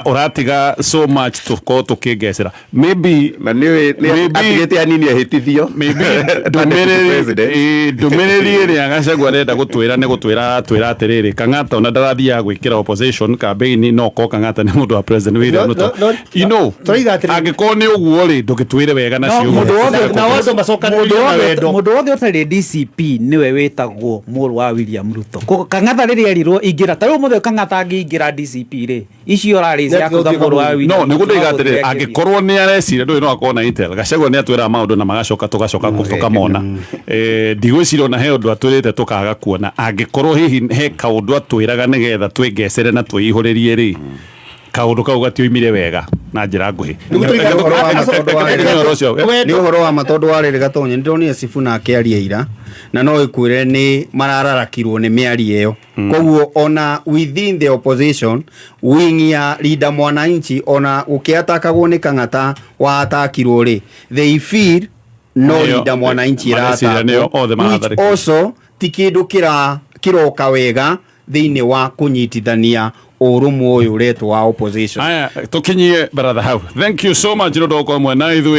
ũratiga so much tũkorwo tũkĩngecera maybe. Na nĩ atigĩte anini ahĩtithio. Maybe Ta deputy ndũmĩrĩri president. Ndũmĩrĩri ĩrĩa Gachagua arenda gũtwĩra nĩ gũtwĩra aratwĩra atĩrĩrĩ, Kang'ata ona ndarathiaga gwĩkĩra opposition campaign, no korwo Kang'ata nĩ mũndũ wa President William No, Ruto. no, no, tũraiga atĩrĩrĩ. Angĩkorwo nĩ ũguo rĩ, ndũgĩtwĩre wega na No, ciugo. mũndũ wothe- Na wothe macokanĩrĩrie na wendo. Mũndũ wothe ũtarĩ DCP nĩwe wĩtagwo mũrũ wa William Ruto. Koguo Kang'atha rĩrĩa erirwo ingĩra, ta rĩu mũthĩ Kang'atha angĩingĩra DCP rĩ, icio rarĩ cia kuga mũrũ wa William No nĩguo Ruto ndĩiga no atĩrĩrĩ, gũthiĩ akĩthiĩ. Angĩkorwo nĩ areciria ndũĩ no akorwo na intel, Gachagua nĩ atwĩraga maũndũ na magacoka tũgacoka tũkamona. Ndigwĩciria ona he ũndũ atwĩrĩte tũkaga kuona. Angĩkorwo hihi he kaũndũ atwĩraga nĩgetha twĩngecere na twĩihũrĩrie rĩ, kaũndũ kau gatioimire wega na njĩra nguhĩ. Nĩguo tũiga- Ũhoro wa ma tondũ wa Reke tũkinye ũhoro ũcio. Nĩ ũhoro wa ma tondũ wa rĩrĩ, Gatonye, nĩ ndĩronire Sifuna akĩaria ira na no ĩkwĩre nĩ marararakirwo nĩ mĩario ĩyo. Koguo ona within the opposition wing ya Linda Mwananchi, ona gũkĩatakagwo nĩ Kang'ata watakirwo rĩ, they feel no Linda Mwananchi Mareciria nĩo ĩratakwo, othe which maratharĩkĩrwo. also ti kĩndũ kĩroka wega thĩinĩ wa kũnyitithania ũrũmwe ũyũ ũretwo wa opposition. Aya, tũkinyie baratha hau. Thank you so much nĩ ũndũ wa gũkorwo mwena ithuĩ.